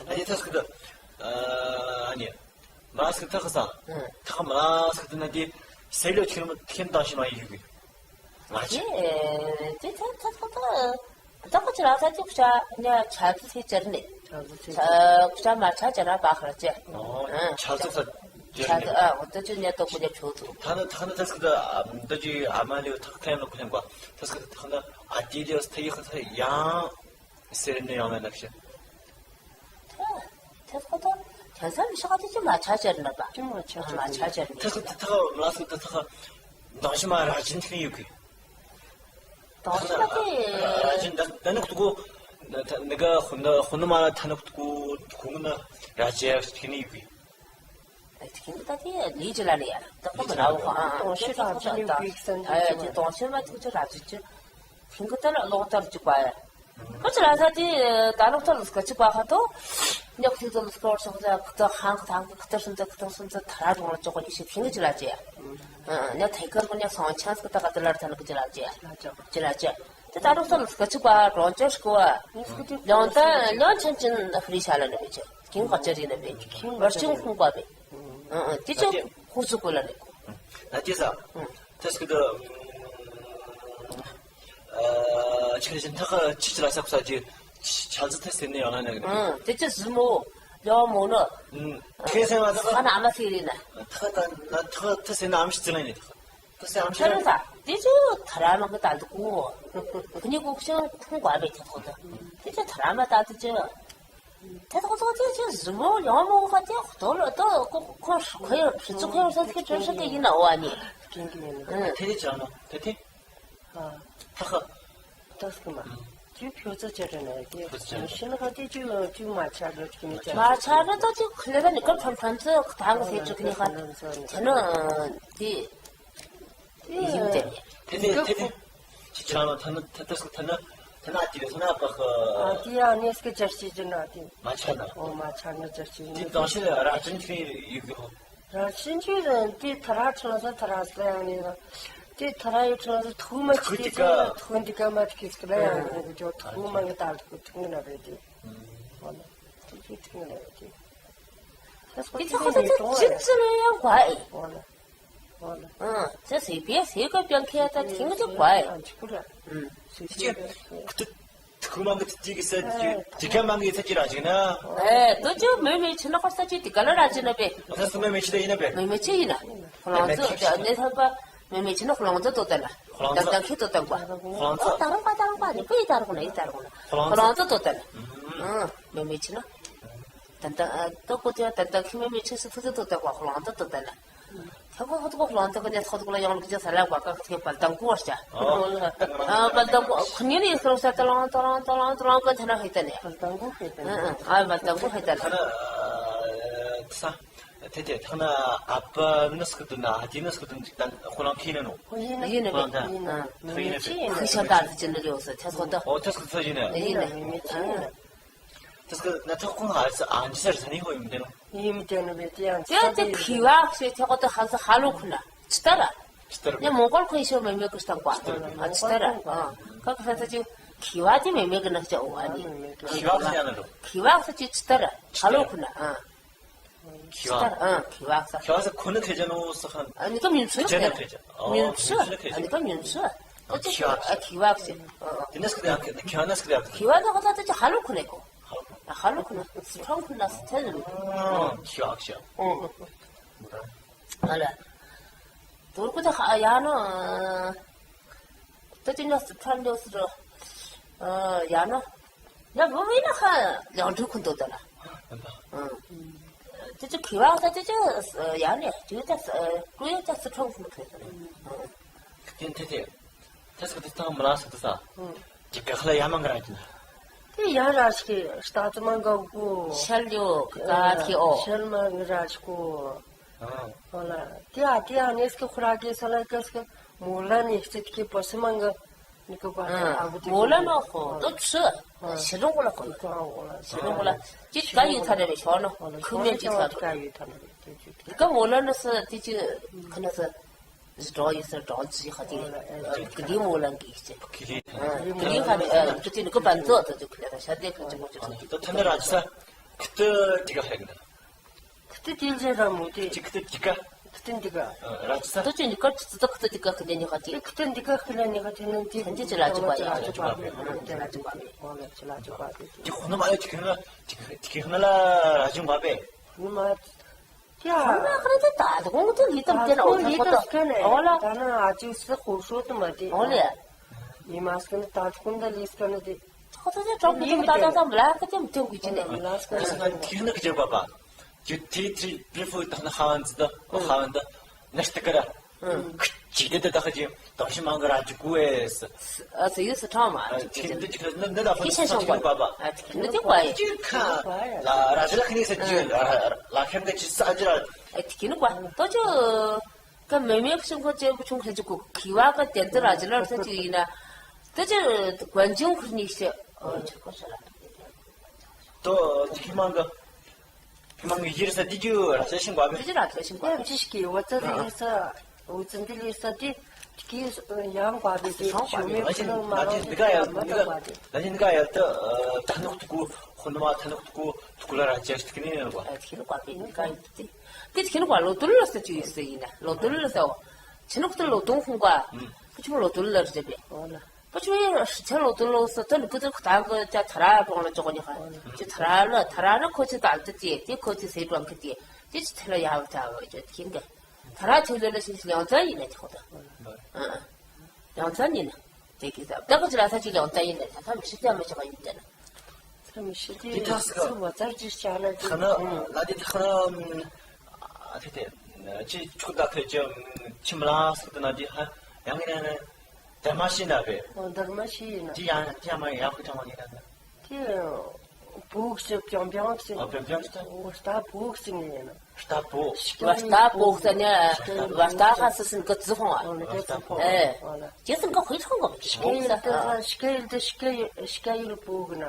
ཨ་ནི་ཐ་སི་ཀི་ཏ། ཨ་ནི། མ་སི་ཐག་ས། ཐག་མ་སི་ཐག་ན་དེ་སེ་ལོ་ཁྱིམ་ཁྱིམ་དང་ཤི་མ་ཡི་གི། ང་ཆི། དེ་ཐག་ཐག་ཐག་ཐག་ཐག་ཆི་ར་ཐག་ཅིག་ཤ་ཉ་ཆ་ཚི་ཅར་ནི། ཆ་ཤ་མ་ཆ་ཅར་ར་པ་ཁར་ཅེ། ཆ་ཚུགས་ས་ཅར་ནི། ཨ་འོ་ད་ཅི་ཉ་ཏོ་ཀུ་ཉ་ཆོ་ཚུགས། ཐ་ན་ཐག་ན་ཐག་སི་ད་ད་ཅི་ཨ་མ་ལེ་ཐག་ཐན་ལོ་ཁུ་ལེན་ག་ཐག་སི་ཐག་ན་ཨ་དེ་ལེ་ཐག་ཡི་ཁ་ཐག་ཡང་སེར་ནི་ཡང་ན་ནག་ཤ། ཐེ་ཁོ་ཐོ་ཐེ་ས་མི་ཤ་ཁ་ཐེ་ཅི་མ་ཆ་ཅར་ན་པ། ཅི་མ་ཆ་ཅར་མ་ཆ་ཅར་ན། ཐེ་ཁོ་ཐེ་ཐེ་ཁོ་མ་སུ་ཐེ་ཐེ་ཁོ་དང་ཤི་མ་ར་ཅིན་ཐིན་ཡུ་གི། དང་ཤི་མ་ཐེ་ར་ཅིན་ད་ད་ནུ་ཁུ་ཐུ་ཁུ་ནི་ག་ཁུ་ནུ་ཁུ་ནུ་མ་ཐ་ནུ་ཁུ་ཐུ་ཁུ་ཁུ་ནུ་ར་ཅེ་ཐིན་ཡུ་གི། ཐིང་ད་དེ་ལས་ཀྱི་ལ་ལས་ཡ། ད་ཁོ་མི་ལ་བ་ཨ། དོང་ཤི་ར་ཅི་ནི་བིག་སན་ཨ་དེ་དོང་ཤི་མ་ཐུག་ཅི་ར་ཅི་ཅི། ཐིང་གི་ད་ལ་ལོག་ད་ར་ཅི་པ་ཡ། ཁོ་ཅི་ར་ས་དེ་ད་ལོག་ད་ལ་སྐ་ཅི་པ་ཁ་ཏོ། ཉག་ཐིག་ཏོ་ལ་སྐོར་སོང་ཟ་ཁི་ཏོ་ཧང་ཁི་ཐང་ཁི་ཏོ་སུམ་ཏོ་ཁི་ཏོ་སུམ་ཏོ་ད་ར་དོང་ལ་ཅོག་གོ་ཡི་ཤི་ཐིང་གི་ཅི་ར་ཅི་ཡ། ཨ་ཉག་ཐེ་ཁར་གོ་ཉག་སང་ཆང་སྐ་ད་ག་ད་ལ་ར་ད་ན་གི་ཅི་ར་ཅི་ཡ། ཅི་ར་ཅི། དེ་ད་རུང་ས་ལ་སྐད་ཅིག་པ་རང་ཅོ་ཤི་གོ་བ། ལོང་ད་ལོང་ཆེན་ཆེན་ཧྥི་རི་ཤ་ལ་ནི་བེ་ཅི། ཁིང་ག་ཅི་རི་ནི་བེ། བར་ཅིང་ཁུང་པ་བེ། ཨ་ཨ་དེ་ཅི་ཧུ་ཟུ་གོ་ལ་ནི་གོ། ད་ཅི་ས། ཐེ་སི་ཀི་ད། ཨ་ཆི་རི་ཅན་ཐ་ཁ་ཅི་ཅི་ལ་ས་ཁུ་ས་ཅི། ཆ་ཟི་ཐེ་སི་ནི་ཡང་ལ་ནི་གི། དེ་ཅི་ཟི་མོ། ཡོ་མོ་ནི། ཐེ་སི་མ་ཐ་ཁ། ཨ་ན་ཨ་མ་སི་རི་ན། ཐ་ཁ་ད་ན་ཐ་ཁ་ཐེ་སི་ན་ཨམ་ཤི་ཙི་ལ་ནི་ཐ་ཁ། ཁྱེད་རང་ད་དེ་ཚོ་ཐ་ར་མ་གི་ད་འདུག་གོ། ཁོ་གཉིས་གོ་ཤིང་ཁུང་བ་བའི་ཐད་ཁོ་ད། དེ་ཚོ་ཐ་ར་མ་ད་དེ་ཚོ། ཐད་ཁོ་ཚོ་དེ་ཚོ་གཟི་མོ་ཡང་མོ་ཁ་དེ་ལྟོ་ལ་ལྟོ་ཁོ་ཁོ་ཁོ་ཡོད་ཕྲུ་གུ་ཁོ་ཡོད་ས་ཚིག་བྲོས་ཤ་དེ་ཡིན་ན་འོ་ཨ་ནི། ཀིང་ཀིང་ཡིན་ནི། ཐེ་ཐེ་ཅང་ན་ཐེ་ཐེ། ཐ་ཁ། ཏོག་ཙམ་མ། ཅི་ཕྱོགས་ཚོ་ཅི་རེད་ན་དེ། ཤི་ན་ཁ་དེ་ཅི་ལ་ཅི་མ་ཆགས་རེད་ཀྱི་མི་ཆགས། མ་ཆགས་རེད་ད་ཅི་ཁ་ལེ་ད་ནི་ཀ་ཕམ་ཕམ་ཚོ་ཁ་ཐང་ཟེར་ཅིག་ནི་ཁ། དེ་ནི་དེ། ཡིན་དེ། དེ་ནི་དེ་ནི། ཅི་ཆགས་ན་ཐ་ན་ཐ་ཐ་སི་ཐ་ན་ཐ་ན་དེ་ཐ་ན་པ་ཁ། ཨ་དེ་ཡང་ནེ་སྐད་ཅར་ཅི་ཅི་ན་དེ། མ་ཆགས་ན། ཨོ་མ་ཆགས་ན་ཅར་ཅི་ཡིན། དེ་དང་ཤི་ལ་ར་ཅན་ཁི་ཡོད་གི་ཧོ། ར་ཅན་ཅི་རེད་དེ་ཐ་ར་ཆུང་ས་ཐ་ར་སི་ལ་ཡང་ནི་ར། དེ་ཐ་ར་ཡོད་ཆུང་ས་ཐུག་མ་ཅི་དེ་ཐུག་དེ་ཀ་ཐུག་འདི་ཀ་མ་ཅི་ཀི་སི་ལ་ཡང་ནི་ཇོ་ཐུག་མ་གི་ད་ཐུག་ཐུག་ན་རེད་དེ། ཨོ་ན་ཐུག་ཐུག་ཐུག་ན་རེད་དེ། དེ་ཐ་ཁ་ད་ཅི་ཅི་ལ་ཡང་གོ་ཨེ། ཨོ་ན། ཨང་། ཁྱེད་ཟས་པས་ཟས་གོ་པའི་ཁྱེད་ད་ཐིང་གི་ཅིག་གོ་ཨེ། ཨ་ཅིག་གོ་ར། ཨུམ། ཁྱེད་ཁྱེད་ཁུ་ཐུ་ཁུ་མང་གི་དེ་གི་ས་ཅི་ཅི་ག་མང་གི་ས་ཅི་ར་ཅིག་ན། ཨེ་དོ་ཅི་མེ་མེ་ཆི་ན་ཁོ་ས་ཅི་དེ་ག་ལ་ར་ཅི་ན་པེ། ད་སུ་མེ་མེ་ཆི་ད་ཡིན་ན་པེ། མེ་མེ་ཆི་ཡིན་ན། ཁོ་ལང་ཙོ་ཨ་ནེ་ཐ་པ་མེ་མེ་ཆི་ན་ཁོ་ལང་ཙོ་དོ་ད་ན། ཁོ་ལང་ཙོ། ད་ད་ཁྱེད་དོ་ད་གོ། ཁོ་ལང་ཙོ། ཨོ་ད་རང་པ་ད་རང་པ་ནི་པེ་ད་རང་ན་ཡི་ད་རང་ན། ཁོ་ལང་ཙོ་དོ་ད་ན། ཨང་། མེ་མེ་ཆི་ན། ད་ད་ཨ་ད་གོ་ཅི་ད་ད་ཁྱེད་མེ་མེ་ཆི་སུ་ཐུ་ཐུ་དོ་ད་གོ་ཁོ་ལང་ཙོ་དོ་ད་ན། ཁྱེད་ཁོ་ཁོ་ཁོ་ལང་ཙོ་གི་ནས་ཁོ་ཁོ་ལ་ཡང་ལུག་ཅི་ས་ལ་གོ་ཀ་ཁྱེད་པ་དང་གོ་བར་ཅ། ཨ་པ་དང་གོ་ཁོ་ཉིན་ནི་ཁོ་ས་ད་ལང་ད་ལང་ད་ལང་ད་ལང་ག་ཐ་ན་ཧེ་ད་ནས། པ་དང་གོ་ཧེ་ད་ནས། ཨ་པ་དང་གོ་ཧེ་ད་ནས། ཁ་ན་ས་དེ་དེ་ཐ་ན་ཨ་པ་ནི་སྐུ་དུ་ན་ཨ་དེ་ནི་སྐུ་དུ་ཅིག་དང་ཁོ་ལང་ཁི་ནི་ནོ། ཡིན་ནི་ཡིན་ནི་ཡིན་ནི་ཡིན་ནི། ཁི་ཤ་ད་ཅི་ནི་ཡོད་ས་ཆ་ཚོ་ད། ཨོ་ཐ་སྐུ་ཚོ་ཡིན་ནི། ཡིན་ནི་ཡིན་ནི། ཨ། དེ་སྐད་ན་ཐོག་ཁོང་ཧ་ས་ཨན་ཇི་སར་ས་ནི་ཧོ་ཡིན་དེ་ནོ། ཡིན་དེ་ནོ་བེ་དེ་ཡང་དེ་དེ་ཁི་བག་ཤེས་ཐེ་གོ་དེ་ཧ་ས་ཧ་ལོ་ཁུ་ན་ཅི་ལྟར་ར། ཅི་ལྟར་ར། ནི་མོང་གོལ་ཁོ་ཡི་ཤོ་མེ་མེ་གི་སྟངས་པ། ཨ་ཅི་ལྟར་ར། ཨ་ཁ་ཁ་ས་ཅི་ཁི་བག་དེ་མེ་མེ་གི་ན་ཅི་ཨོ་ཨ་ནི། ཁི་བག་ཟེར་ཡ་ན་རོ། ཁི་བག་ས་ཅི་ཅི་ལྟར་ར་ཧ་ལོ་ཁུ་ན་ཨ། ཁི་བག་ཅི་ལྟར་ཨ་ཁི་བག་ས། ཁི་བག་ས་ཁོ་ནི་ཁེ་ཅན་ནོ་ས་ཁན། ཨ་ནི་ཀ་མིན་ཚུ་ཁེ་ཅན་ནི་ཁེ་ཅན། ཨོ་མིན་ཚུ། མིན་ཚུ་ཁེ་ཅན། ཨ་ནི་ཀ་མིན་ཚུ། ཨ་ཁི་བག་ས། ཨ་ཁི་བག་ས། ཨ་དེ་ནས་ཁི་བག་ཁི་བག་ནས་ཁི་བག་ཁི་བག་ཁི་བག་ད་ཁོ་ད་ཅི་ཧ་ལོ་ཁུ་ནས་གོ། ཧ་ལོ་ཁུ་ན་སི་ཁྲོན་ཁུ་ན་སི་ཐན་ལུ། ཨ་ཤ་ཤ། ཨོ། ཨ་ལ། དོར་ཁུ་ད་ཧ་ཡ་ནོ། ད་ཅི་ན་སི་ཁྲོན་ལོ་སི་རོ། ཨ་ཡ་ནོ། ཡ་བུ་བི་ན་ཧ་ལང་ཁྲུ་ཁུ་དོ་ད་ལ། ཨ། ད་ཅི་ཁི་བག་ད་ཅི་ཅི་ཡ་ནེ་ཅི་ད་ཀུ་ཡ་ད་སི་ཁྲོན་ཁུ་ཁེ་ད་ལ། ཨ། ཁེ་ཏེ་ཏེ། ཏེ་སི་ཏེ་ཏང་མ་ལ་སི་ཏེ་ས། ཨུ། ཏེ་ག་ཁ་ལ་ཡ་མ་ང་ར་ཅི་ན། ཏེ་ཡ་ར་ཤི་ཏ་ཏ་མ་ག་གོ། ཤལ་ཡོ་ག་ཏེ་ཨོ། ཤལ་མ་ང་ར་ཤི་གོ། ཨ། ཧོ་ལ། ཏེ་ཨ་ཏེ་ཨ་ནེ་སི་ཁོ་ར་གེ་ས་ལ་ཀ་སི་མོ་ལ་ནེ་སི་ཏེ་པ་སི་མ་ང་ནི་ཀ་པ་ཨ་ཨ་གོ་ཏེ་མོ་ལ་ནོ་ཧོ་ཏོ་ཆུ། ཤི་རུང་གོ་ལ་ཁོ། ཤི་རུང་གོ་ལ། ཏེ་ཀ་ཡུ་ཐ་ན་བེ་ཤོ་ནོ། ཁུ་མེ་ཏེ་ཐ་ན་ཀ་ཡུ་ཐ་ན་བེ་ཏེ་ཅུ། ཏེ་ཀ་མོ་ལ་ནོ་སི་ཏེ་ཅུ་ཁ་ན་སི། གྲོགས་ཡོད་སར་གྲོགས་ཅི་ཧ་ཏེ། ཨ་ཀི་ལི་མོ་ལ་གི་ཅི། ཀི་ལི། ཨ་ཀི་ལི་ཧ་ཏེ་ཨ་ཀི་ཏེ་ནི་ཀོ་བན་ཙོ་ཏོ་ཏོ་ཀི་ལི་ད་ཤ་ཏེ་ཀི་ཅི་མོ་ཅི་ཏོ་ཏོ། ད་ཐ་ན་ར་ཅི་ས། ཁི་ཏི་ཏི་ག་ཧ་གི་ན། ཁི་ཏི་ཏི་ལྗེ་ར་མོ་ཏེ། ཅི་ཁི་ཏི་ཏི་ག། ཁི་ཏི་ཏི་ག། ཨ་ར་ཅི་ས། ཏོ་ཅི་ནི་ཀ་ཅི་ཏོ་ཁི་ཏི་ཏི་ག་ཁི་ཏི་ནི་ཧ་ཏེ། ཁི་ཏི་ཏི་ག་ཁི་ལ་ནི་ཧ་ཏེ་ནི་ཏེ། ཏེ་ཅི་ལ་ཅི་པ་ཡ། ཅི་ལ་ཅི་པ་ཡ། ཏེ་ལ་ཅི་པ་ཡ། ཨོ་ལ་ཅི་ལ་ཅི་པ་ཡ། ཏེ་ཁོ་ན་མ་ཡ་ཅི་ཁི་ན་ཅི་ཁི་ན་ལ་ར་ཅི་པ་བེ། ནི་མ། ཡ། ཁོང་ཁ་རེ་ད་ད་གོང་དུ་ལི་ཏམ་ཏེ་ན་འོ་ལི་ཏམ་ཏེ་ན་འོ་ལ། ད་ན་ཨ་ཅུ་སི་ཧོ་ཤོ་ཏུ་མ་ཏེ། འོ་ལེ། ཉི་མ་སྐུ་ནི་ད་གོང་དུ་ལི་སྐུ་ནི་ཏེ། ཁོ་ཚོ་ཅོག་པུ་ཏུ་ད་ད་ད་མ་ལ་ཁ་ཏེ་མ་ཏེ་གུ་ཅི་ནེ། མ་ལ་སྐུ་ནི་ཏེ་ནི་ཀི་ཇེ་པ་པ། ཇུ་ཏི་ཏི་བི་ཕོར་ད་ན་ཧ་ཝན་ཛི་ད་ཧ་ཝན་ད་ནས་ཏི་ཀ་ར། ཁྱི་དེ་དེ་དག་ཅིག་དོགས་ཞིབ་མང་གི་ར་ཅིག་གུ་ཨེ་སི། ཨ་སི་ཡུ་སི་ཁྲང་མ། ཨ་ཅིག་འདི་ཅིག་ནི་འདི་ལ་ཁྱི་ཤ་ཤང་པ། ཨ་ཅིག་ནི་ཅིག་པ་ཡིན། ཅིག་ཁ་ལ་ར་ཅི་ལ་ཁ་ནི་ས་ཅི་ལ་ཁ་འདི་ཅི་ས་ཅི་ལ། ཨ་ཅིག་ནི་པ་ཏོ་ཅི་ཀ་མེ་མེ་ཤིང་ཁོ་ཅེ་བུ་ཆུང་ཁ་ཅིག་གུ་ཁི་བ་ཀ་དེ་འདི་ར་ཅི་ལ་ས་ཅིག་ཡིན་ན། ཏོ་ཅི་གོན་ཅུང་ཁུར་ནི་ཤི། ཨ་ཅིག་ཁོ་ཤ་ལ། ཏོ་ཅིག་ཁི་མང་གི། མང་གི་ཡིར་ས་དེ་ཅུ་ར་ཅེ་ཤིང་བ་བེ། དེ་ཅུ་ར་ཅེ་ཤིང་བ་བེ། ཅི་ཞིག་གི་འོ་ཙ་དེ་ལི་ས། འོ་ཙ་དེ་ལི་ས་དེ་དེ་གི་ཡང་བ་བེ་དེ་ཞུ་མེ་ཁུ་ལོ་མ་ལོ་མ་ལོ་བ་དེ། ད་ཅི་འདི་ག་ཡ་ད་ཐ་ནོག་ཐུ་གུ་ཧོ་ནུ་མ་ཐ་ནོག་ཐུ་གུ་ཐུ་གུ་ལ་ར་ཅེ་ཤི་ཐིག་ནི་ཡང་བ། ཨ་ཐིག་ནི་བ་བེ་འདི་ག་ཡིན་དེ། དེ་ཐིག་ནི་བ་ལོ་ཏུ་ལ་ས་ཅུ་ཡིན་ས་ཡིན་ན་ལོ་ཏུ་ལ་ས་འོ། ཆི་ནོག་ཏུ་ལོ་ཏུང་ཧུང་བ། ཁུ་ཆུ་ལོ་ཏུ་ལ་ར་ཅེ་བེ། འོ་ལ། པ་ཆུ་ཡི་ཤི་ཆ་ལོ་ཏུ་ལོ་སི་ཏུ་ནི་ཀུ་ཏུ་ཁ་ཏང་གི་ཅ་ཐ་ར་གྲོང་ལ་ཅོག་ནི་ཧ། ཅི་ཐ་ར་ལ་ཐ་ར་ནི་ཁོ་ཅི་ཏང་ཏི་ཏི་ཏི་ཁོ་ཅི་སེ་གྲོང་ཁི་ཏི་ཏི་ཅི་ཐ་ལ་ཡ་བ་ཅ་བ་ཅོ་ཁིན་གི། ཐ་ར་ཆུ་ལོ་ལ་ཤི་ཤི་ཡང་ཙ་ཡིན་ན་ཅི་ཁོ་ཏ། ཡང་ཙ་ཡིན་ན། དེ་གི་ས་ད་ག་ཅི་ལ་ས་ཅི་ཡང་ཙ་ཡིན་ན་ད་མི་ཤི་ཏ་མི་ཤི་ག་ཡིན་ཏེ་ན། ས་མི་ཤི་ཏི་ཏི་ཐ་སི་ག་ས་མ་ཙར་ཅི་ཤ་ན་ཅི་ཁ་ན་ལ་ཏི་ཐ་ཁ་ན་ཨ་ཏི་ཏི་ཅི་ཆུ་ད་ཁ་ཅི་ཆི་མ་ལ་སི་ཏི་ན་ཏི་ཧ་ཡང་ན་ན། དར་མ་ཤི་ན་བེ། ཨོ་དར་མ་ཤི་ཡིན་ན། ཅི་ཡང་ཅི་ཡང་མ་ཡག་པོ་ཅང་མ་ཡིན་ན། ཏེ་བོག་ཤི་པྱང་པྱང་ཤི། ཨོ་པྱང་པྱང་ཤི། ཨོ་རྟ་བོག་ཤི་ནི་ཡིན་ན། རྟ་བོག། བ་རྟ་བོག་ཟེར་ནི་བ་རྟ་ཧ་སི་སིན་གི་ཙི་ཧོང་ཨ། ཨོ་ནི་གི་ཙི་ཧོང་ཨེ། ཨོ་ལ། ཅི་སིན་གི་ཧུའི་ཧོང་གི་ཤི་ཡིན་ཏེ་ཤི་ཡིན་ཏེ་ཤི་ཡིན་ཏེ་བོག་ན།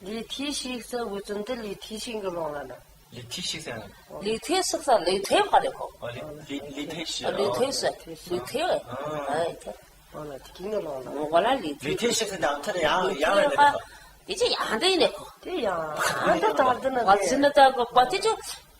ལི་ཐི་ཤིག་ས་བུ་ཙུན་ཏེ་ལི་ཐི་ཤིག་གི་ལོང་ལ་ན། ལི་ཐི་ཤིག་ས་ན། ལི་ཐི་ཤིག་ས་ལི་ཐི་ག་རེ་ཁོ། ཨོ་ལི་ལི་ཐི་ཤི། ལི་ཐི་ཤི་ལི་ཐི། ཨེ། ཨོ་ལ་དེ་གི་ནི་ལོང་ལ། ངོ་ག་ལ་ལི་ཐི། ལི་ཐི་ཤི་ཟེར་ནའང་ཐར་ཡང་ཡང་རེད་ཁོ། དེ་ཅི་ཡང་འདི་ནས་ཁོ། དེ་ཡང་ཨ་འདི་ད་འདི་ན་བ་ཟི་ན་ད་གོ་པ་དེ་ཅི།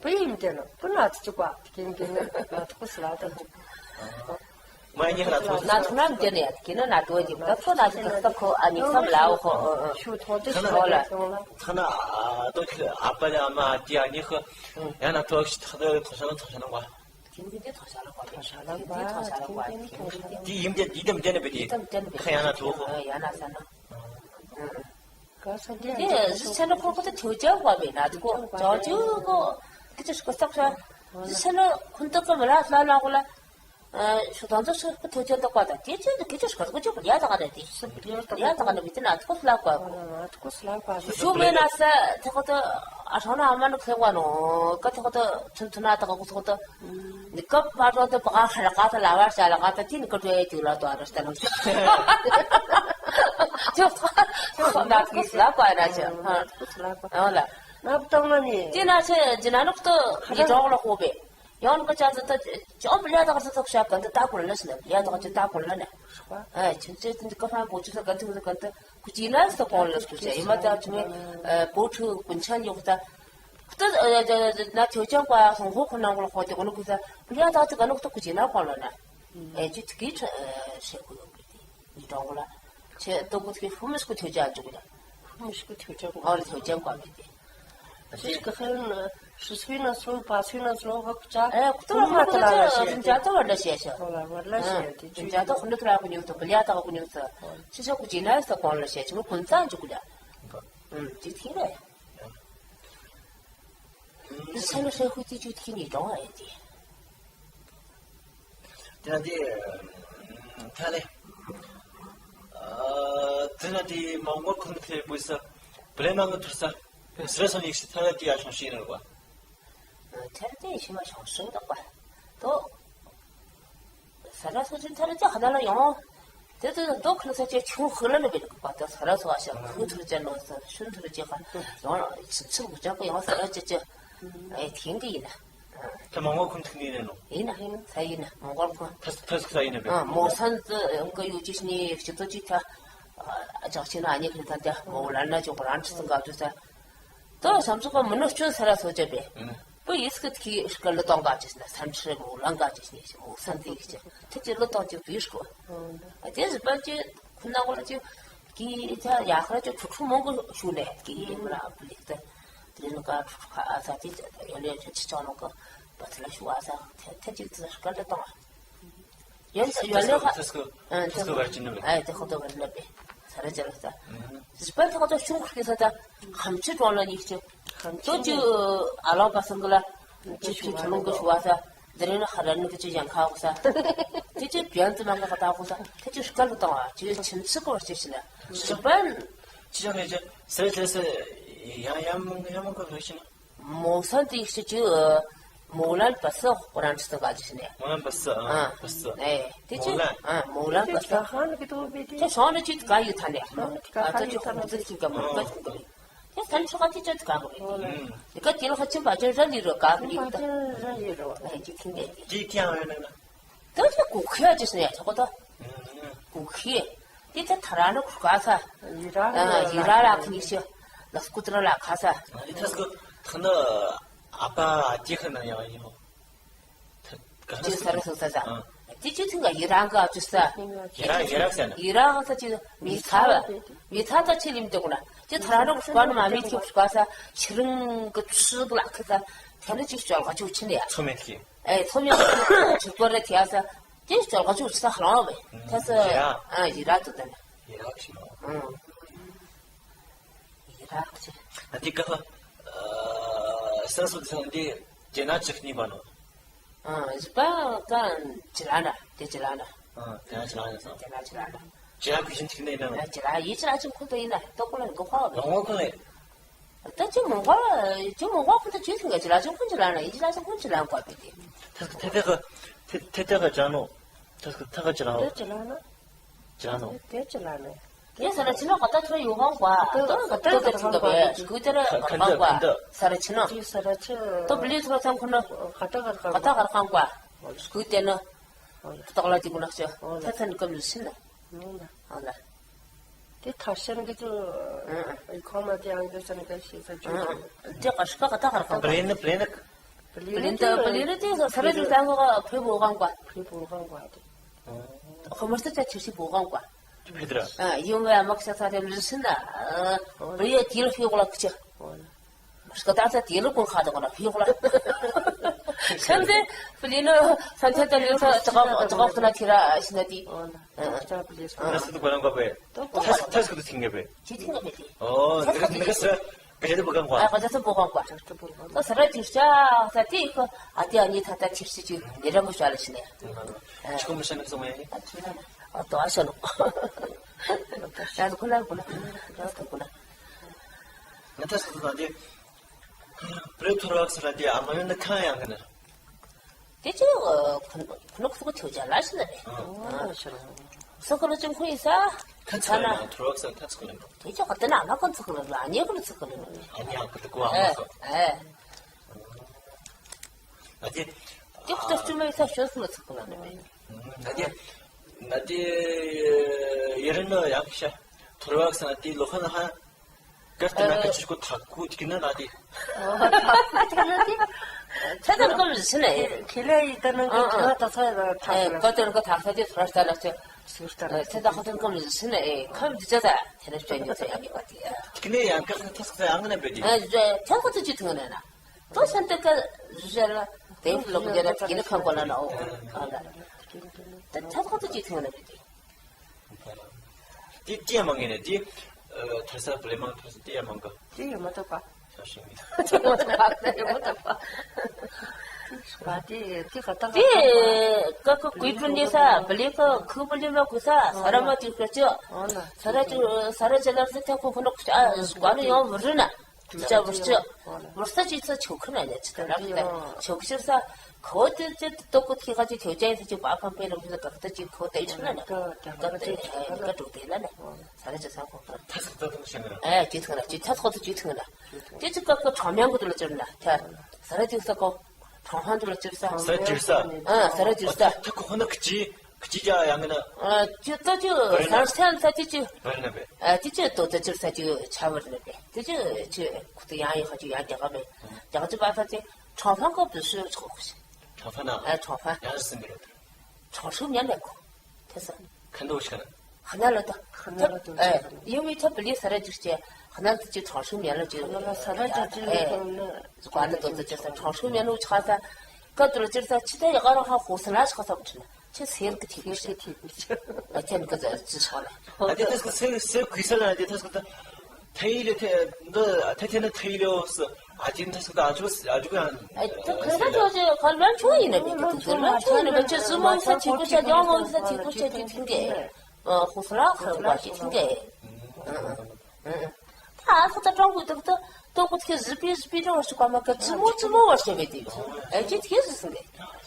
不应该了，不拿出去挂，给给那拿出去了，他就。 མ་ཉི་ཤུ་ན་ཐོ། ན་ཐོ་ན་འདི་ནས་ཡ་གི་ན་ན་ཐོ་ཡིན་ད་ཁོ་ན་ཐོ་ད་ཁོ་ཨ་ནི་བསམ་ལ་འོ་ཁོ་ཨ་ཨ། ཁྱོད་ཐོ་དེ་ཐོ་ལ། ཐོ་ན་ཨ་ཏོ་ཁྱོད་ཨ་ཕ་ལ་ཨ་མ་དེ་ཨ་ཉི་ཤུ་ཡང་ན་ཐོ་ཞིག་ཐོ་ཐོ་ཤ་ན་ཐོ་ཤ་ན་བ། ཁྱིམ་གྱི་དེ་ཐོ་ཤ་ལ་བ། ཐོ་ཤ་ལ་བ། ཁྱིམ་གྱི་ཐོ་ཤ་ལ་བ། ཁྱིམ་གྱི་དེ་ཡིན་དེ་དེ་དམ་དེ་ནས་བི་དེ་དམ་དེ་ནས་བི་ཁ་ཡང་ན་ཐོ་ཁོ་ཡང་ན་ས་ན། དེ་གཞི་ཆེན་ཁོ་ཁོ་ད་ཐོ་ཅན་བ་མེད་ན་དེ་ཁོ་ཅོ་ཅོ་ཁོ་དེ་ཅི་ཞིག་གོ་ས་ཁོ་གཞི་ཆེན་ཁོ་ཁོ་ད་ཁོ་མི་ལ་ལ་ལ་ཁོ་ལ། ཨ། ཤུ་དང་ཚོ་ཤུ་ཐོ་ཅན་དུ་བཀའ་དང་དེ་ཅི་དེ་ཅི་ཞིག་གོ་ཅོ་ལ་ཡ་ད་ག་ད་དེ་ལ་ཡ་ད་ག་ད་མི་དེ་ན་ཁོ་ལ་བཀའ་གོ། ཁོ་ལ་བཀའ་གོ། ཤུ་མེད་ན་ས་ཐེ་ཁོ་ད་ཨ་ཧྲང་ན་ཨ་མ་ནུ་ཁེ་བ་ནོ་ཀ་ཐེ་ཁོ་ད་ཚུན་ཚུན་ན་ད་ག་གོ་ཐེ་ཁོ་ད། ནི་ཀ་པ་ཏོ་ཏོ་པ་ག་ཧ་ར་ག་ཏ་ལ་བར་ཤ་ལ་ག་ཏ་ཏི་ནི་ཀ་ཏོ་ཡ་ཏུ་ལ་ཏོ་ཨ་ར་ཤ་ལ་ཤ། ཅོ་ཏོ་ཏོ་ན་ཏི་ལ་པ་ར་ཤ། ཨ་ལ། ན་པ་ཏང་ན་ནི། ཏི་ན་ཤ་ཇི་ན་ནོ་ཏོ་ཡི་ཏོ་ལ་ཧོ་བེ། ཡང་ནི་ཀ་ཅ་ཏ་ཅོ་ལ་ཡ་ཏ་ཀ་ཏ་ཤ་ག་ཏ་ཏ་གོ་ལ་ཤ་ལ་ཡ་ཏ་ཀ་ཅ་ཏ་གོ་ལ་ན། ཨ་ཆིན་ཅེ་ཏི་ཀ་ཧ་གོ་ཅི་ས་ག་ཏ་ག་ཏ་ཀུ་ཅི་ན་ས་གོ་ལ་ཤ་ཡི་མ་ཏ་ཅི་མེ་པོ་ཁྲུ་ཀུན་ཆ་ཡོ་ཏ། ཁུ་ཏ་ན་ཐོ་ཅན་པ་སོང་ཧོ་ཁོ་ན་གོ་ལ་ཧོ་ཏེ་གོ་ནོ་ཁུ་ས་ལ་ཡ་ཏ་ཅི་ག་ནོ་ཏ་ཀུ་ཅི་ན་གོ་ལ་ན། ཨེ་ཅི་ཏི་ཀི་ཤེ་གོ་ཡོ་གི་ཏི་ནི་ཏོ་གོ་ལ་ཆེ་ཏོ་གོ་ཏི་ཧུ་མི་སི་ཀུ་ཐོ་ཅན་ཅུ་གོ་ལ། ཧུ་མི་སི་ཀུ་ཐོ་ཅན་གོ་ལ་ཐོ་ཅན་གོ་གི་ཏི། ཤི་ཀ་ཧན་ཤི་སུའི་ན་སུ་པ་སུའི་ན་སུ་ཧོ་ཀ་ཅ་ཨེ་ཀུ་ཏོ་ཧུ་མ་ཏ་ལ་ལ་ཤེ་ཏི་ཇ་ཏོ་བ་ལ་ཤེ་ཤེ། ཧོ་ལ་བ་ལ་ཤེ་ཏི་ཇ་ཏོ་ཧུ་ནུ་ཏ་ལ་གོ་ཉུ་ཏོ་པ་ལ་ཡ་ཏ་གོ་ཉུ་ཏོ། ཤི་ཤ་ཀུ་ཅི་ན་ས་གོ་ལ་ཤེ་ཅི་མོ་ཀུན་ཙང་ཅུ་གོ་ལ། ཨུམ་ཏི་ཐི་རེ། ཏི་ས་ལ་ཤ་ཧུ་ཏི་ཅུ་ཐི་ནི་ཏོ་ཨེ་ཏི། དེ་ན་དེ། ཐ་ལེ། ཨ། དེ་ན་དེ་མང་པོ་ཁུངས་ཐེ་པུ་ས། པི་ལེ་མང་གི་ཐུར་ས། སི་ར་སོ་ནི་ཤི་ཐ་ལེ་དེ་ཡ་ཤོང་ཤི་ར་བ། ཐ་ལེ་དེ་ཤི་མ་ཤོང་ཤོང་དག་པ། དོ། ས་ར་སོ་ཅན་ཐ་ལེ་དེ་ཧ་ན་ལ་ཡོང་། དེ་དུ་དོ་ཁུ་ས་ཅེ་ཆུང་ཧུ་ལ་ནི་བེ་ལ་གི་པ་དོ་ས་ར་སོ་ཨ་ཤ་ཁུ་ཐུར་ཅན་ནོ་ས་ཤུན་ཐུར་ཅེ་ཧ། ཡོང་ལ་ཆུ་ཆུ་གུ་ཅག་གི་ཡོང་ས་ར་ཅེ་ཅེ། ཨེ་ཐེང་གི་ཡིན་ན། ད་མང་པོ་ཁུངས་ཐུག་ནི་རེད་ནོ། ཡིན་ན་ཡིན་ན་ས་ཡིན་ན་མང་པོ་ཁུངས། ཐ་ཐ་ས་ཡིན་ན་བེ། ཨ་མོ་སན་ཙི་ཡང་གི་ཡོད་ཅི་ནི་ཤི་ཙོ་ཅི་ཐ། ཨ་ཅག་ཅི་ན་ཨ་ནི་ཁི་ཐ་ཏེ་མོ་ལ་ན་ཅོག་རང་ཁྲི་སང་ག་ཏུ་ས། དོ་སམ་ཚོགས་པ་མི་ནོ་སྐྱོན་ས་ར་སོ་ཅེ་བེ། པུ་ཡིས་ཀི་ཐི་ཤི་ཀ་ལོ་ཏོང་ག་ཅི་ན་སན་ཁྲི་མོ་ལང་ག་ཅི་ནི་མོ་སན་ཏི་ཤི་ཐ་ཅི་ལོ་ཏོང་ཅི་བི་ཤི་གོ། ཨ་ཏེ་ཟི་པ་ཅི་ཁུ་ན་གོ་ལ་ཅི། གི་ཐ་ཡ་ཁ་ཅོ་ཁྲུ་ཁྲུ་མང་གོ་ཤུ་ནེ་གི་ཡིན་ར་པུ་ལིག་ཏ། དེ་ནི་ཀ་ཁྲུ་ཁྲུ་ཁ་ཨ་ས་ཏི་ཡོ་ལེ་ཅི་ཅོ་ནོ་གོ་པ་ཚ་ལ་ཤུ་ཨ་ས་ཐེ་ཐེ་ཅིག་ཙི་ཤི་ཀ་ལ་ཏོང་། ཡོན་ཡོ་ལེ་ཁ་ཐེ་སྐུ་ཨ་ཐེ་སྐུ་བར་ཅི་ནི་བེ། ཨ་ཐེ་ཁོ་ཏོ་བར་ལ་བེ། ས་ར་ཅ་ལ་ས། ཟི་པན་ཐེ་ཁོ་ཏོ་ཤུང་ཁུར་གི་ས་ཏ་ཁམ་ཆུ་ཀྲོང་ལ་ཉིག་ཅི། ཏོ་ཅི་ཨ་ལོ་ག་སང་གི་ལ། ཅི་ཅི་ཐུ་ལུང་གི་ཤུ་ཨ་ས། དེ་རིང་ན་ཧ་ར་ནི་གི་ཅི་ཡང་ཁ་གོ་ས། དེ་ཅི་བྱང་ཙི་མང་གི་ཧ་ད་གོ་ས། དེ་ཅི་སྐལ་དུ་བཏང་བ་ཅི་ཆིན་ཚི་གོ་བར་ཅི་ཞིག་ན། ཞི་པན། ཅི་ཅང་ལས་ཅི་སེ་ཅི་སེ་ཡང་ཡང་མང་ཡང་མང་གི་རེ་ཞིག་ན། མོ་སན་དེ་ཞིག་ཅི་མོ་ལན་པ་སི་ཧོ་རང་ཅི་ཏང་ག་ཅི་ཞིག་ནས། མོ་ལན་པ་སི་ཨ་པ་སི། ཨེ་དེ་ཅི་མོ་ལན། ཨ་མོ་ལན་པ་སི། ཁ་ཧ་ནི་གི་དོ་བི་དེ། ཅི་ཤོང་ནི་ཅི་ག་ཡུ་ཐ་ནས། ཨ་ད་ཅི་ཧོ་ཙི་ཅི་ག་མོ་ག་ཅི་ག་ལས། དེ་སེམས་ཆུ་ཁ་དེ་ཅོ་དཀའ་གི་རེད། ཨོ་ལེ། དེ་ག་དེ་ལ་ཧ་ཅང་བ་ཅན་ར་ལི་རོ་ག་གི་རེད། བ་ཅན་ར་ལི་རོ། ཨེ་ཅི་ཐིང་གེ་དེ། ཅི་ཐིང་ཨ་ཡོད་ན། དེ་ཅི་གུ་ཁེ་ཅི་སེ་ཡ་ཆོག་གོ་ད། གུ་ཁེ། དེ་ད་ཐ་ར་ནི་གུ་ག་ས། ཡི་ར་ལ་ཡི་ར་ལ་ཁ་ནི་ཤི། ལ་སྐུ་དྲ་ལ་ཁ་ས། ཨ་ནི་ཐ་སྐུ་ཐ་ན་ཨ་ཕ་ཨ་ཅེ་ཁ་ན་ཡང་ཡིན་ཧོ། ཅི་ས་ར་སོ་ས་ས། ཨ། དེ་ཅི་ཐིང་ག་ཡི་རང་ག་ཅི་ས། ཡི་རང་ཡི་རང་ས་ན། ཡི་རང་ས་ཅི་མི་ཚ་བ། མི་ཚ་ད་ཅི་ལིམ་དེ་གོ་ན། ཅི་ཐ་ར་རོག་སྐོ་ནི་མ་མི་ཐིག་སྐོ་ས། ཤི་རིང་གི་ཚུ་གི་ལ་ཁ་ས། ཐ་ན་ཅི་ཅོལ་ག་ཅུ་ཆི་ནི་ཡ། ཚོ་མེད་ཀི། ཨེ་ཚོ་མེད་ཀི་ཅི་གོ་ར་ཐི་ཡ་ས། ཅི་ཅོལ་ག་ཅུ་ཆི་ས་ཧ་རང་བེ། ཐ་ས། ཡི་རང་། ཨ་ཡི་རང་དུ་ད་ན། ཡི་རང་ཆི་ནོ། ཨང་། ཡི་རང་ཆི། ཨ་དེ་ཀ་ཧ། ཨ་སེམས་སུ་ཚང་དེ་དེ་ན་ཅི་ནི་བ་ནོ། ཨ་ཟི་པ་ཀ་ཅི་ལ་ན་དེ་ཅི་ལ་ན། ཨ་དེ་ན་ཅི་ལ་ན་སོ། དེ་ན་ཅི་ལ་ན། ཅི་ཡ་གི་ཞིན་ཐིག་ནེ་ན། ཅི་ལ་ཡི་ཅི་ལ་ཅི་ཁུ་ཏོ་ཡིན་ན་ཏོ་ཀོ་ལ་གོ་ཁ་བ། ལོ་ངོ་ཁུ་ལེ། ད་ཅི་མོ་ག་ཅི་མོ་ག་ཁུ་ཏོ་ཅི་ཐིག་ག་ཅི་ལ་ཅི་ཁུ་ཅི་ལ་ན་ཡི་ཅི་ལ་ཅི་ཁུ་ཅི་ལ་ན་གོ་བི་དེ། ཐ་ཐ་ཐ་ག་ཐ་ཐ་ག་ཅ་ནོ། ཐ་ཐ་ག་ཅི་ལ་ཧོ། དེ་ཅི་ལ་ན། ཅ་ནོ། དེ་ཅི་ལ་ནི། དེ་ས་ར་ཆི་ནོ་ག་ད་ཐོ་ཡོ་ཧང་གོ། ད་ག་ད་ག་ད་ཐོ་ག་བེ་སྐུ་དེ་ར་ཧང་གོ། ས་ར་ཆི་ནོ། དེ་ས་ར་ཆི། ད་བི་ལི་ཐོ་ཚང་ཁོ་ནོ། ག་ད་ག་ཧང་གོ། སྐུ་དེ་ནོ། ཏོག་ལ་དེ་གུ་ནག་ཤོ། ད་ཚན་ཀམ་ལུ་ཤི་ན། ཧང་ལ། དེ་ཐ་ཤན་གི་ཚོ། ཁོ་མ་དེ་ཨང་གི་ཚན་ག་ཤི་ས་ཅུ། དེ་ག་ཤི་ག་ག་ད་ག་ཧང་གོ། བི་ལི་ནི་བི་ལི་ནི། Блин, да, блин, это за сразу там го при болган 거. При болган 거. Хоморт та чирси болган 거. Петра. А, юмэ амак са та ремлисна. Блин, тил фи голак ча. Скатата тил кун хада гола фи гола. Сэнде, блин, санта та лин та тага тага куна тира синади. Нас это баран го бе. Тас тас куда тинге бе. Читинга бе. О, нигас нигас. Кэжэ боган гуа. А, кэжэ боган гуа. Та сара тирча, та ти ко, а ти ани та та тирчи чи, нэрэ мо шала шинэ. Чхо мышан сомэ. А, то ашано. Я, куна, куна. Куна. Натас куна де. Пре турак сара де, а моё на кая гана. Тэ чи, э, кун-, кунок суку тёжа лашна бе. О, шо. Соколо чим хуиса. Танцкале, турок сан танцкале. Тэ чи хатана ана кун соколо ла, не кун соколо. Аня кутку ама. Э. Ади. Тэ хто чума иса шос ма соколо бе. Ади. Ади, э, ерено якша. Турок сан ади лохана ха. Картина качку такку тикина нади. Такку тикина нади. Чадан ком зсине. Киле итана картина таса такку. Картина ко такса ди сраштана че. Сраштана. Чадан картина ком зсине. Ком дичада. Тенес чанги це яни кати. Тикне ян картина таск це ангна беди. Чан кото читнгана. То сантака зжала. Теф логдера тикина ком колана о. Ала. Чан кото читнгана беди. Ти, ти аманге не, ти, э, таса племан таса ти аманга. Ти аматапа. Сашими. Аматапа, аматапа. Ба, ти, ти хата. Ти, как куйпунеса, блека, кублима куса, сарама ти качо. Сара ти, сара чалар ти таку кунок, а, сквали ё врна. Ча врча. Врса чица чукна не чита. Чукчирса, коте че току тхига чи тёчай чи ба пам пе ромса как-то чи коте чукна. Как-то, э, как-то тукена. Сара часа ко. Тас кото тумшена. Э, читхана, чи тас кото читхана. Ти чи как-то чамян кото лачерна. Та. Сара часа ко. Чамхан кото лачерса. Сара чирса. А, сара чирса. Таку хона кчи. Кчи ӟа янгэна. А, ӟ, то ӟ, сарсэн са ӟ ӟ. Барна бэ. А, ӟ ӟ, то ӟ ӟ са ӟ ӟ, ӵа барна бэ. ܙ ܙ, ܙ, ܟܘܬ ܝܢ ܝ ܚܐ ܓܘ ܝܢ ܓܓ ܒܐ. ܓܓ ܒܐ ܙ ܙ. ܬܪܘܦܢ ܩܐ ܒܘܫ ܫܘܚ ܚܘܫ. ܬܪܘܦܢ ܐ. ܐ، ܬܪܘܦܢ. ܝܢ ܙ ܣܢ ܒܪ ܬܪܘܦܢ ܫܘ ܡܝܢ ܠܐ ܟܘ. ܬܣܐ. ܟܢܕ ܘܫ ܟܢ. ܚܢܐ ܠܐ ܕܐ. ܚܢܐ ܠܐ ܕܐ. ܐ، ܝܘܡܝ ܬܐ ܒܠܝ ܣܪܐ ܓܘ ܫܬܐ. ܚܢܐ ܠܐ ܕܐ ܓܘ ܬܪܘܦܢ ܫܘ ܡܝܢ ܠܐ ܓܘ. ܚܢܐ ܠܐ ܣܪܐ ܓܘ ܓܘ. ܐ. ܙܩܘܪ ܠܐ ܕܐ ܓܘ ܬܪܘܦܢ ܫܘ ܡܝܢ ܠܐ ܘܓ ܚܐ ܙܐ. ܩܐ ܕܘ ܠܐ ܓܘ ܙܐ ܟܝܬܐ ܝܩܪܐ ܚܐ ܚܘܣܢ ܠܐ ܫܚܐ ܣܒ ܟܢܐ. ܟܝ ܣܝܪ ܟܐ ܬܝ ܒܝܫ. ܟܝ ܬܝ ܒܝܫ. ܐܬܝܢ ܟܐ ܙܐ ܙܐ ܫܚܠܐ. ܐܕܝܐ ܬܣܩ ܣܝܪ، ܣܝܪ ܟܝܣܐ ܠܐ ܐܕܝܐ ܬܣܩ ܬܐ ܬܝܠܗ ܬܐ، ܢܕ، ܬܐ ܬܝܢܐ ܬܝܠܗ ܘܣ، ܐܕܝܐ ܬܣܩ ܬܐ ܥܓܘ، ܥܓܘ ܝܢ. ܐܝ، ܬܐ ܟܢܫܐ ܓܘ ܓܘ ܩܠܡܢ ܟܘ ܝܢܐ ܒܝ، ܟܬ ܩܠܡܢ ܟܘ ܝܢܐ ܒܝ، ܟܝ ܙܡܘ ܝܣܐ ܟܝ ܟܘܫܐ، ܓܘܡܘ ܝܣܐ ܟܝ ܟܘܫܐ ܟܝ ܬܝܢܓܐ. ܐܗ، ܚܘܣܪܐ ܚܪܒܐ ܟܝ ܬܝܢܓܐ. ܐܗ، ܐܗ. ܬܐ ܐܬܚ ܬܐ ܬܪܘܢ ܓܘ ܕܐܟ ܬܐ، ܬܘ ܩܘܬ ܟܝ ܙܒܝ ܙܒܝ ܕܘ ܘܫ ܩܡܐ ܟܐ ܙܡܘ ܙܡܘ ܘܫ ܒܝ ܕܝ. ܐܝ ܟܝ ܟܝ ܙܣܢܓܐ.